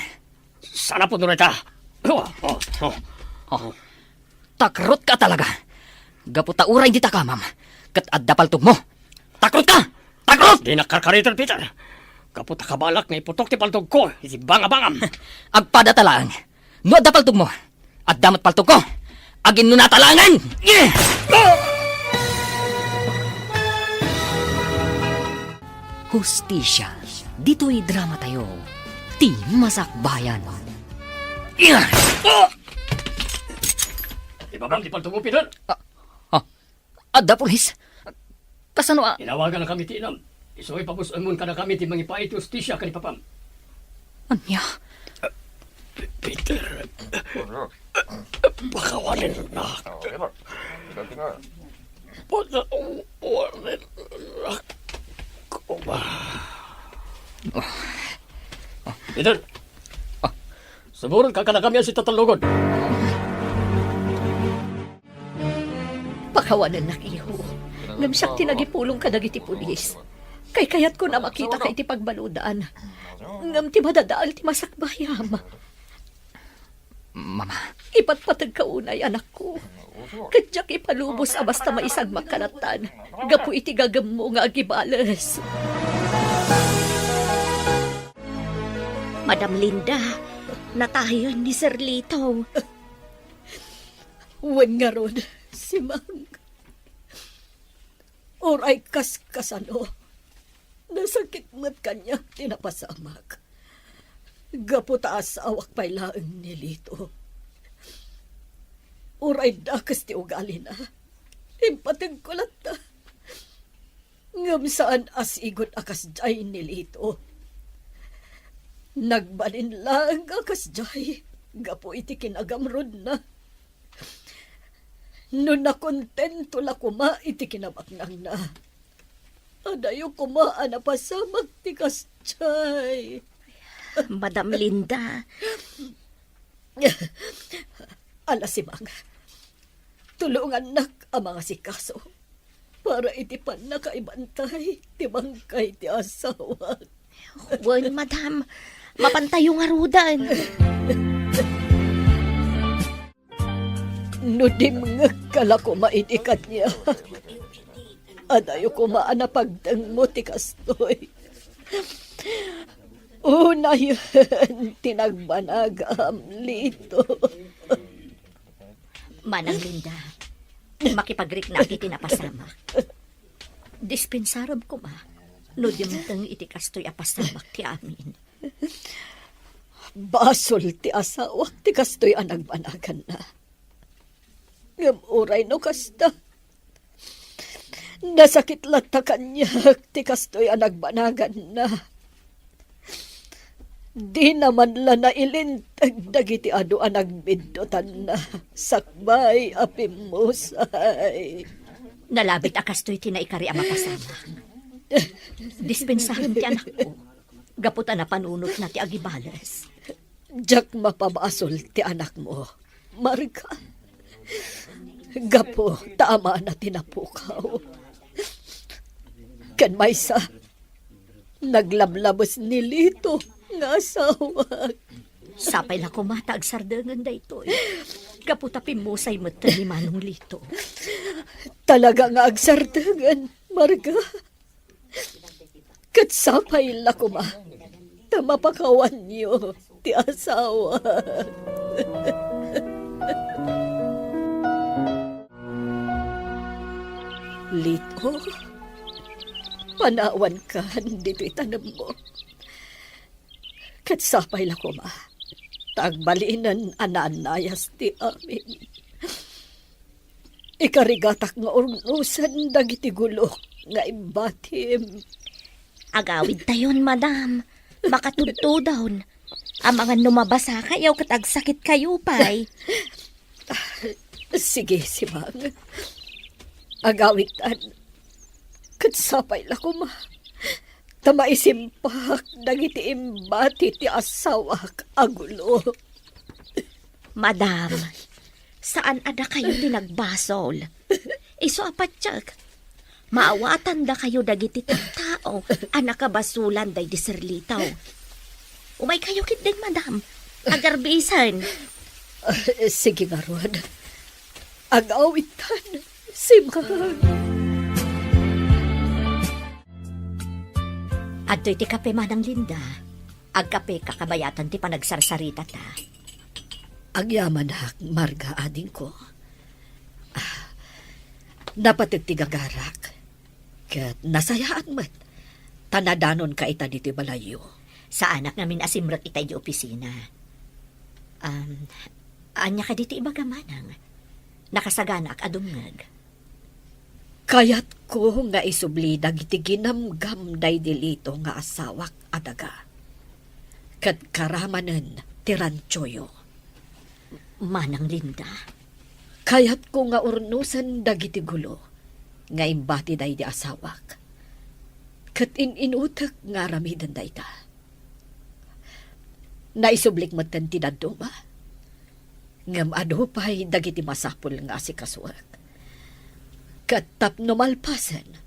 Saan a pudno dayta? Oh, oh, oh. Oh. Takrotka a talaga. Gapu ta uray dita kamam, ket adda paltogmo. Takrotka! Takrot! Dinak karkariten, Peter. Gapu ta kabalak nga iputok ti paltogko iti bangabangam. Agpadata laeng. No adda paltogmo, adda met paltogko. Aginnunata laengen! Hustisia, ditoy dramatayo, ti Masakbayan. Ibabam ti paltogmo, Peter. Ah, ah, adda pulis? Kasano a? Inawagan kami ti inam. Isu ipabus-enmon kadakami ti mangipaay ti hustisia ken ipapam. Ania? Peter, pakawanennak. Pagkawanen ko ba? Peter! Suburon ka kadakami a sitatallukon. Pakawanennak, iho. Ngem siak ti nagipulong kadagiti pulis. Kaykayatko a makitak iti pagbaludan. Ngem ti madadael ti masakbayam. Mama. Ipatpategka unay, anakko. Ket diak ipalubos a basta maisagmakka lattan gapu iti gagemmo nga agibales. Madam Linda, natayen ni Sir Lito. Wen ngarud, Simang. Uray kaskasano, nasakit met kaniak ti napasamak. Gapu ta asawak pay laeng ni Lito. Uray dakes ti ugalina, impategko latta. Ngem saan a sigud a kasdiay ni Lito. Nagbalin laeng a kasdiay gapu iti kinagamrudna. No nakontento la koma iti kinabaknangna, adayo koma a napasamak ti kasdiay. Madam Linda. Ala, Simang, tulongannak a mangasikaso para iti pannakaibantay ti bangkay ti asawak. Wen, madam, mapantayo ngaruden. No dimngegka la koma idi kaniak, adayo koma a napagtengmo ti kastoy. Unayen ti nagbanagam, Lito. Manang Linda, makipagriknak iti napasamak. Dispensarem koma no dimteng iti kastoy a pasamak ti amin. Basol ti asawak ti kastoy a nagbanaganna. Ngem uray no kasta, nasakit latta kaniak ti kastoy a nagbanaganna. Dina man la nailinteg dagiti adu a nagbiddutanna sakbay a pimmusay. Nalabit a kastoy ti naikari a mapasamak. Dispensarem ti anakko, gapu ta napanunotna ti agibales. Diak mapabasol ti anakmo, Marga, gapu ta amana ti napukaw. Ken maysa, naglablabes ni Lito nga asawak. Sapay la koma ta agsardengen daytoy, gapu ta pimmusay metten ni Manong Lito. Talaga nga agsardengen, Marga. Ket sapay la koma ta mapakawanyo ti asawa. Lito, panawankan ditoy tanemmo. Ket sapay la koma ta agbalinen a naannayas ti amin. Ikarigatak nga urnosen dagiti gulok nga imbatim. Agawidtayon, madam. Makatudtudon. Amangan no mabasakayo ket agsakitkayo pay. Sige, Simang. Agawidtan. Ket sapay la koma ta maisimpak dagiti imbati ti asawak a gulo. Madam, saan a dakayo ti nagbasol. Isu a patiek, maawatandakayo dagiti tattao a nakabasolan daydi Sir Lito. Umaykayo ketdin, madam. Agarbisen. Ah, sige ngarud. Agawidtan, Simang. Adtoy ti kape, Manang Linda. Agkapeka kabayatan ti panagsarsarita ta. Agyamanak, Marga, adingko. Ah, napateg ti gagarak. Ket nasayaat met ta nadanonka ita ditoy balayyo. Saanak ngamin a simrek ita idiay opisina. Um, ania kadi ti ibaga, Manang? Nakasaganaak a dumngeg. Kayatko nga isubli dagiti ginamgam daydi Lito nga asawak a daga. Ket karamanen ti rantsoyo. Manang Linda. Kayatko nga urnosen dagiti gulo. nga imbati daydi asawak. Ket in-inutek nga aramiden dayta. Naisublik metten ti dadduma. Ngem adu pay dagiti masapul nga asikasuek. Ket tapno malpasen,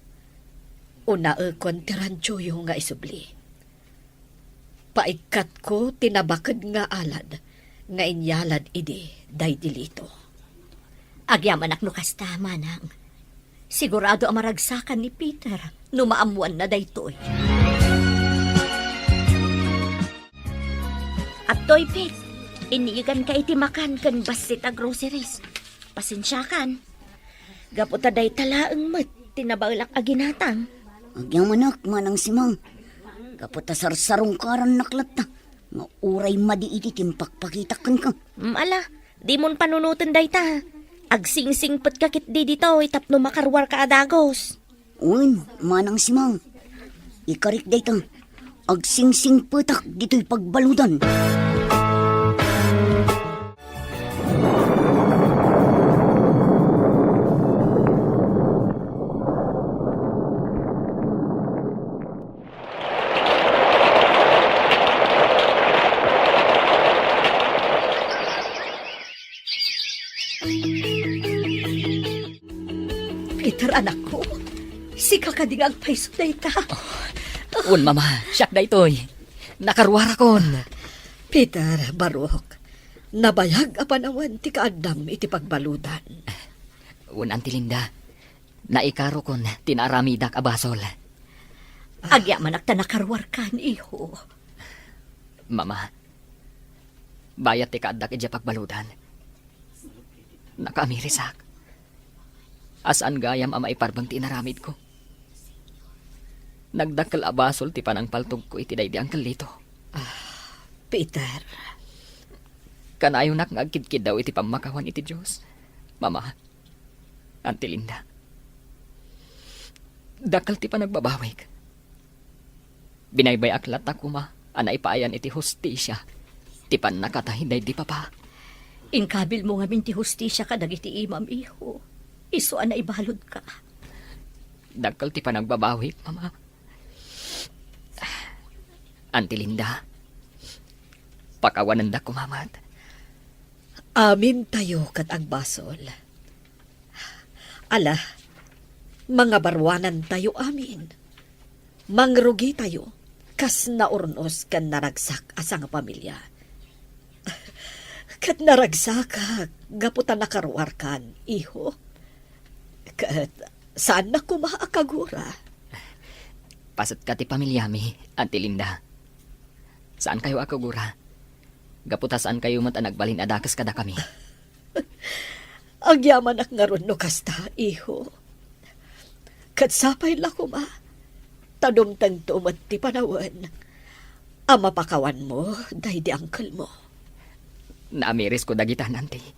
unaekon ti rantioyo nga isubli. Paikkatko ti nabaked nga alad nga inyalad idi daydi Lito. Agyamanak no kasta, manang. Sigurado a maragsakan ni Peter no maammoanna daytoy. Adtoy, Pete, inniganka iti makan ken bassit a groceries. Pasensiakan. Gapu ta dayta laeng met ti nabaelak a ginatang. Agyamanak, Manang Simang. Gapu ta sarsarungkarannak latta nga uray madi iti timpakpakitak kenka. Mm, ala, dimon panunoten dayta. Agsingsingpetka ketdi ditoy tapno makaruarka a dagus. Wen, Manang Simang. Ikarik dayta. Agsingsingpetak ditoy pagbaludan. Peter, anakko, sika kadi nga agpayso dayta? Wen, Mama, siak daytoy. Nakaruarakon. Peter, barok, nabayag a panawen ti kaaddam iti pagbaludan. Wen, Auntie Linda, naikarokon ti naaramidak a basol. Agyamanak ta nakaruarkan, iho. Mama, bayat ti kaaddak idiay pagbaludan, nakaamirisak a saan gayam a maiparbeng ti inaramidko. Nagdakkel a basol ti panangpaltogko iti daydi Uncle Lito. Ah, Peter. Kanayonak nga agkidkiddaw iti pammakawan iti Dios, Mama, Auntie Linda. Dakkel ti panagbabawik. Binaybay-ak latta koma a naipaayan iti hustisia ti pannakatay daydi papa. Inkabilmo ngamin ti hustisia kadagiti imam, iho. Isu a naibaludka. Dakkel ti panagbabawik, Mama. Auntie Linda, pakawanendak koma met. Amintayo ket agbasol. Ala, mangabaruanantayo amin. Mangrugitayo kas naurnos ken naragsak a sangapamilia. Ket naragsakak gapu ta nakaruarkan, iho. Ket saannak koma a kagura. Pasetka ti pamiliami, Auntie Linda. Saankayo a kagura. Gapu ta saankayo met a nagbalin a dakes kadakami. Agyamanak ngarud no kasta, iho. Ket sapay la koma ta dumtengto met ti panawen a mapakawanmo daydi angkelmo. Naamirisko dagita, Auntie.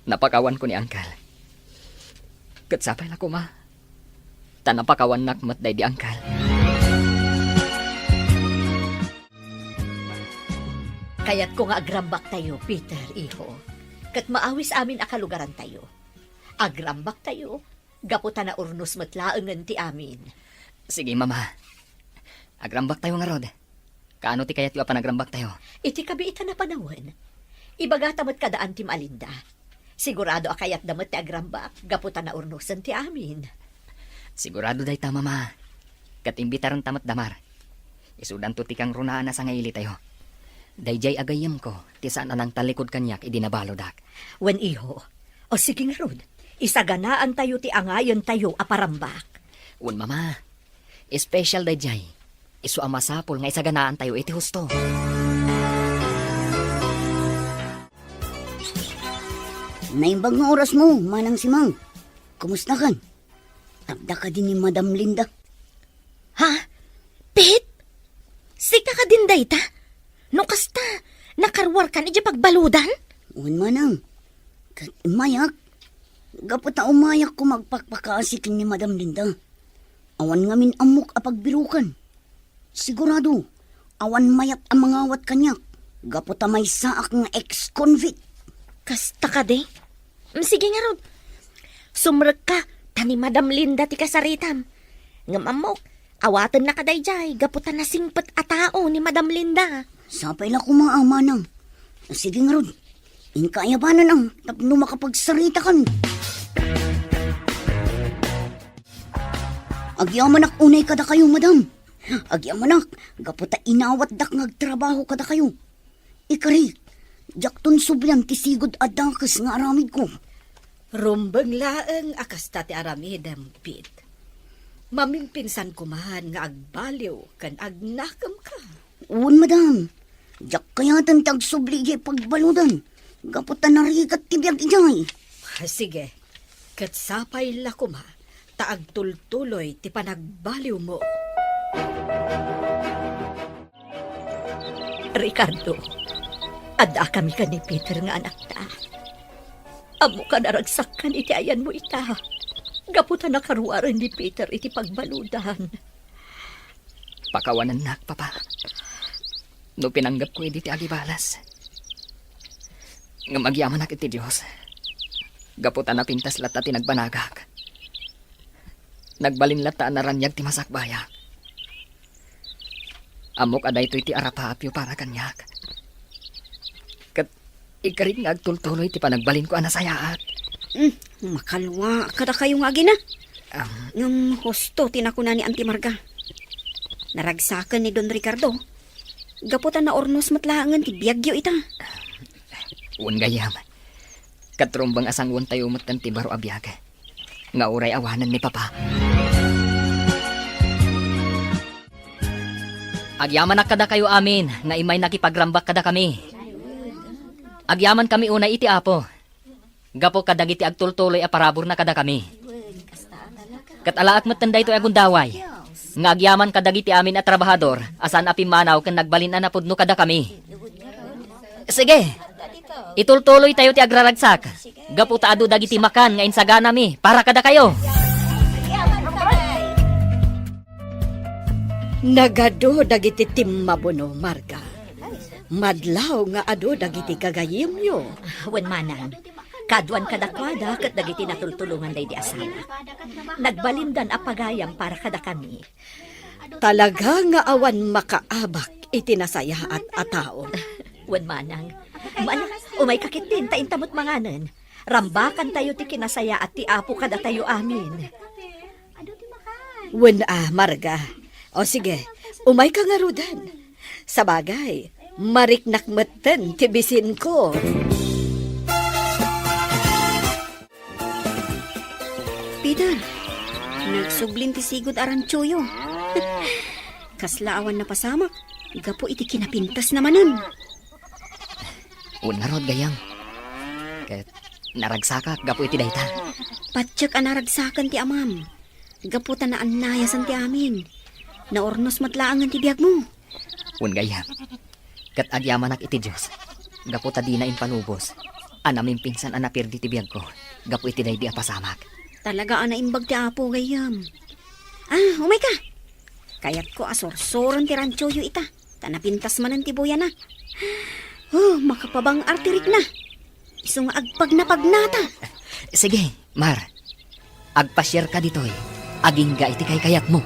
Napakawanko ni Angkel. Ket sapay la koma ta napakawannak met daydi Angkel. Kayatko nga agrambaktayo, Peter, iho, ket maawis amin a kalugarantayo. Agrambaktayo, gapu ta naurnos met laengen ti amin. Sige, Mama. Agrambaktayo ngarud. Kaano ti kayatyo a panagrambaktayo? Iti kabiitan a panawen, ibagata met kada Auntie Malinda. Sigurado a kayatda met ti agrambak gapu ta naurnosen ti amin. Sigurado dayta, Mama. Ket imbitarenta met da, Mar. Isudanto ti kangrunaan a sangailitayo. Daydiay a gayyemko ti saan a nangtallikud kaniak idi nabaludak. Wen, iho. O sige ngarud, isaganaantayo ti angayentayo a parambak. Wen, Mama. Espesyal daydiay. Isu a masapul nga isaganaantayo iti husto. Naimbag nga orasmo, Manang Simang. Kumustakan? Adda kadi ni Madam Linda? Ha? Pete? Sika kadin dayta? No kasta, nakaruarkan idiay pagbaludan? Wen, Manang. Ket immayak. Gapu ta umayak koma agpakpakaasi ken ni Madam Linda. Awan ngamin ammok a pagbirokan. Sigurado, awan mayat a mangawat kaniak gapu ta maysaak nga ex-convict. Kasta kadi? Mm, sige ngarud. Sumrekka, ni Madam Linda ti kasaritam. Ngem ammok, awatennaka daydiay gapu ta nasingpet a tao ni Madam Linda. Sapay la koma, a manang. Sige ngarud, inka ayabanan, a, tapno makapagsaritakan. Agyamanak unay kadakayo, madam. Agyamanak, gapu ta inawatdak nga agtrabaho kadakayo. Ikarik, diakton sublian ti sigud a dakes nga aramidko. Rumbeng laeng a kasta ti aramidem, Pete. Mamimpinsanko man nga agbaliw ken agnakemka. Wen, madam. Diak kayaten ti agsubli idiay pagbaludan. Gapu ta narigat ti biag idiay. Ah, sige. Ket sapay la koma ta agtultuloy ti panagbaliwmo. Ricardo, addakami ken ni Peter nga anakta. Ammok a naragsakkan iti ayanmo ita, gapu ta nakaruaren ni Peter iti pagbaludan. Pakawanennak, Papa, no pinanggepko idi ti agibalas. Ngem agyamanak iti Dios, gapu ta napintas latta ti nagbanagak. Nagbalin latta a naraniag ti masakbayak. Ammok a daytoy ti arapaapyo para kaniak. Ket ikarik nga agtultuloy ti panagbalinko a nasayaat. Hmm, makalua kadakayo nga agina. Am. Ngem husto ti nakuna ni Auntie Marga. Naragsaken ni Don Ricardo. Gapu ta naurnos met laengen ti biagyo ita. Wen gayam. Ket rumbeng a sanguentayo metten ti baro a biag nga uray awanen ni Papa. Agyamanak kadakayo amin nga immay nakipagrambak kadakami. Agyamankami unay iti Apo, gapu kadagiti agtultuloy a paraburna kadakami. Ket alaek metten daytoy a gundaway nga agyaman kadagiti amin a trabahador a saan a pimmanaw ken nagbalin a napudno kadakami. Sige, itultuloytayo ti agraragsak, gapu ta adu dagiti makan nga insaganami para kadakayo. Nagadu dagiti timmabuno, Marga. Madlaw nga adu dagiti gagayemyo. Wen manang, kaaduan kadakuada ket dagiti natultulongan daydi asawa. Nagbalindan a pagayam para kadakami. Talaga nga awan makaabak iti nasayaat a tao. Wen manang. Wen, umayka ketdin ta inta met manganen. Rambakantayo ti kinasayaat ti Apo kadatayo amin. Wen a, Marga. O sige, umayka ngaruden. Sabagay, mariknak metten ti bisinko. Peter, nagsublin ti sigud a rantioyo. Kasla awan napasamak, gapu iti kinapintasna manen. Wen ngarud, gayam. Ket naragsakak gapu iti dayta. Patiek a naragsaken ti amam. Gapu ta naannayasan ti amin. Naurnos met laengen ti biagmo. Wen gayam. Ket agyamanak iti Dios, gapu ta dina impalubos a namimpinsan a napirdi ti biagko gapu iti daydi a pasamak. Talaga a naimbag ti Apo, gayyem. Ah, umayka. Kayatko a sursuren ti rantioyo ita, ta napintas manen ti buyana. Oh, makapabang-ar ti rikna. Isu nga agpagnapagnata. Sige, Mar. Agpasiarka ditoy, agingga iti kaykayatmo.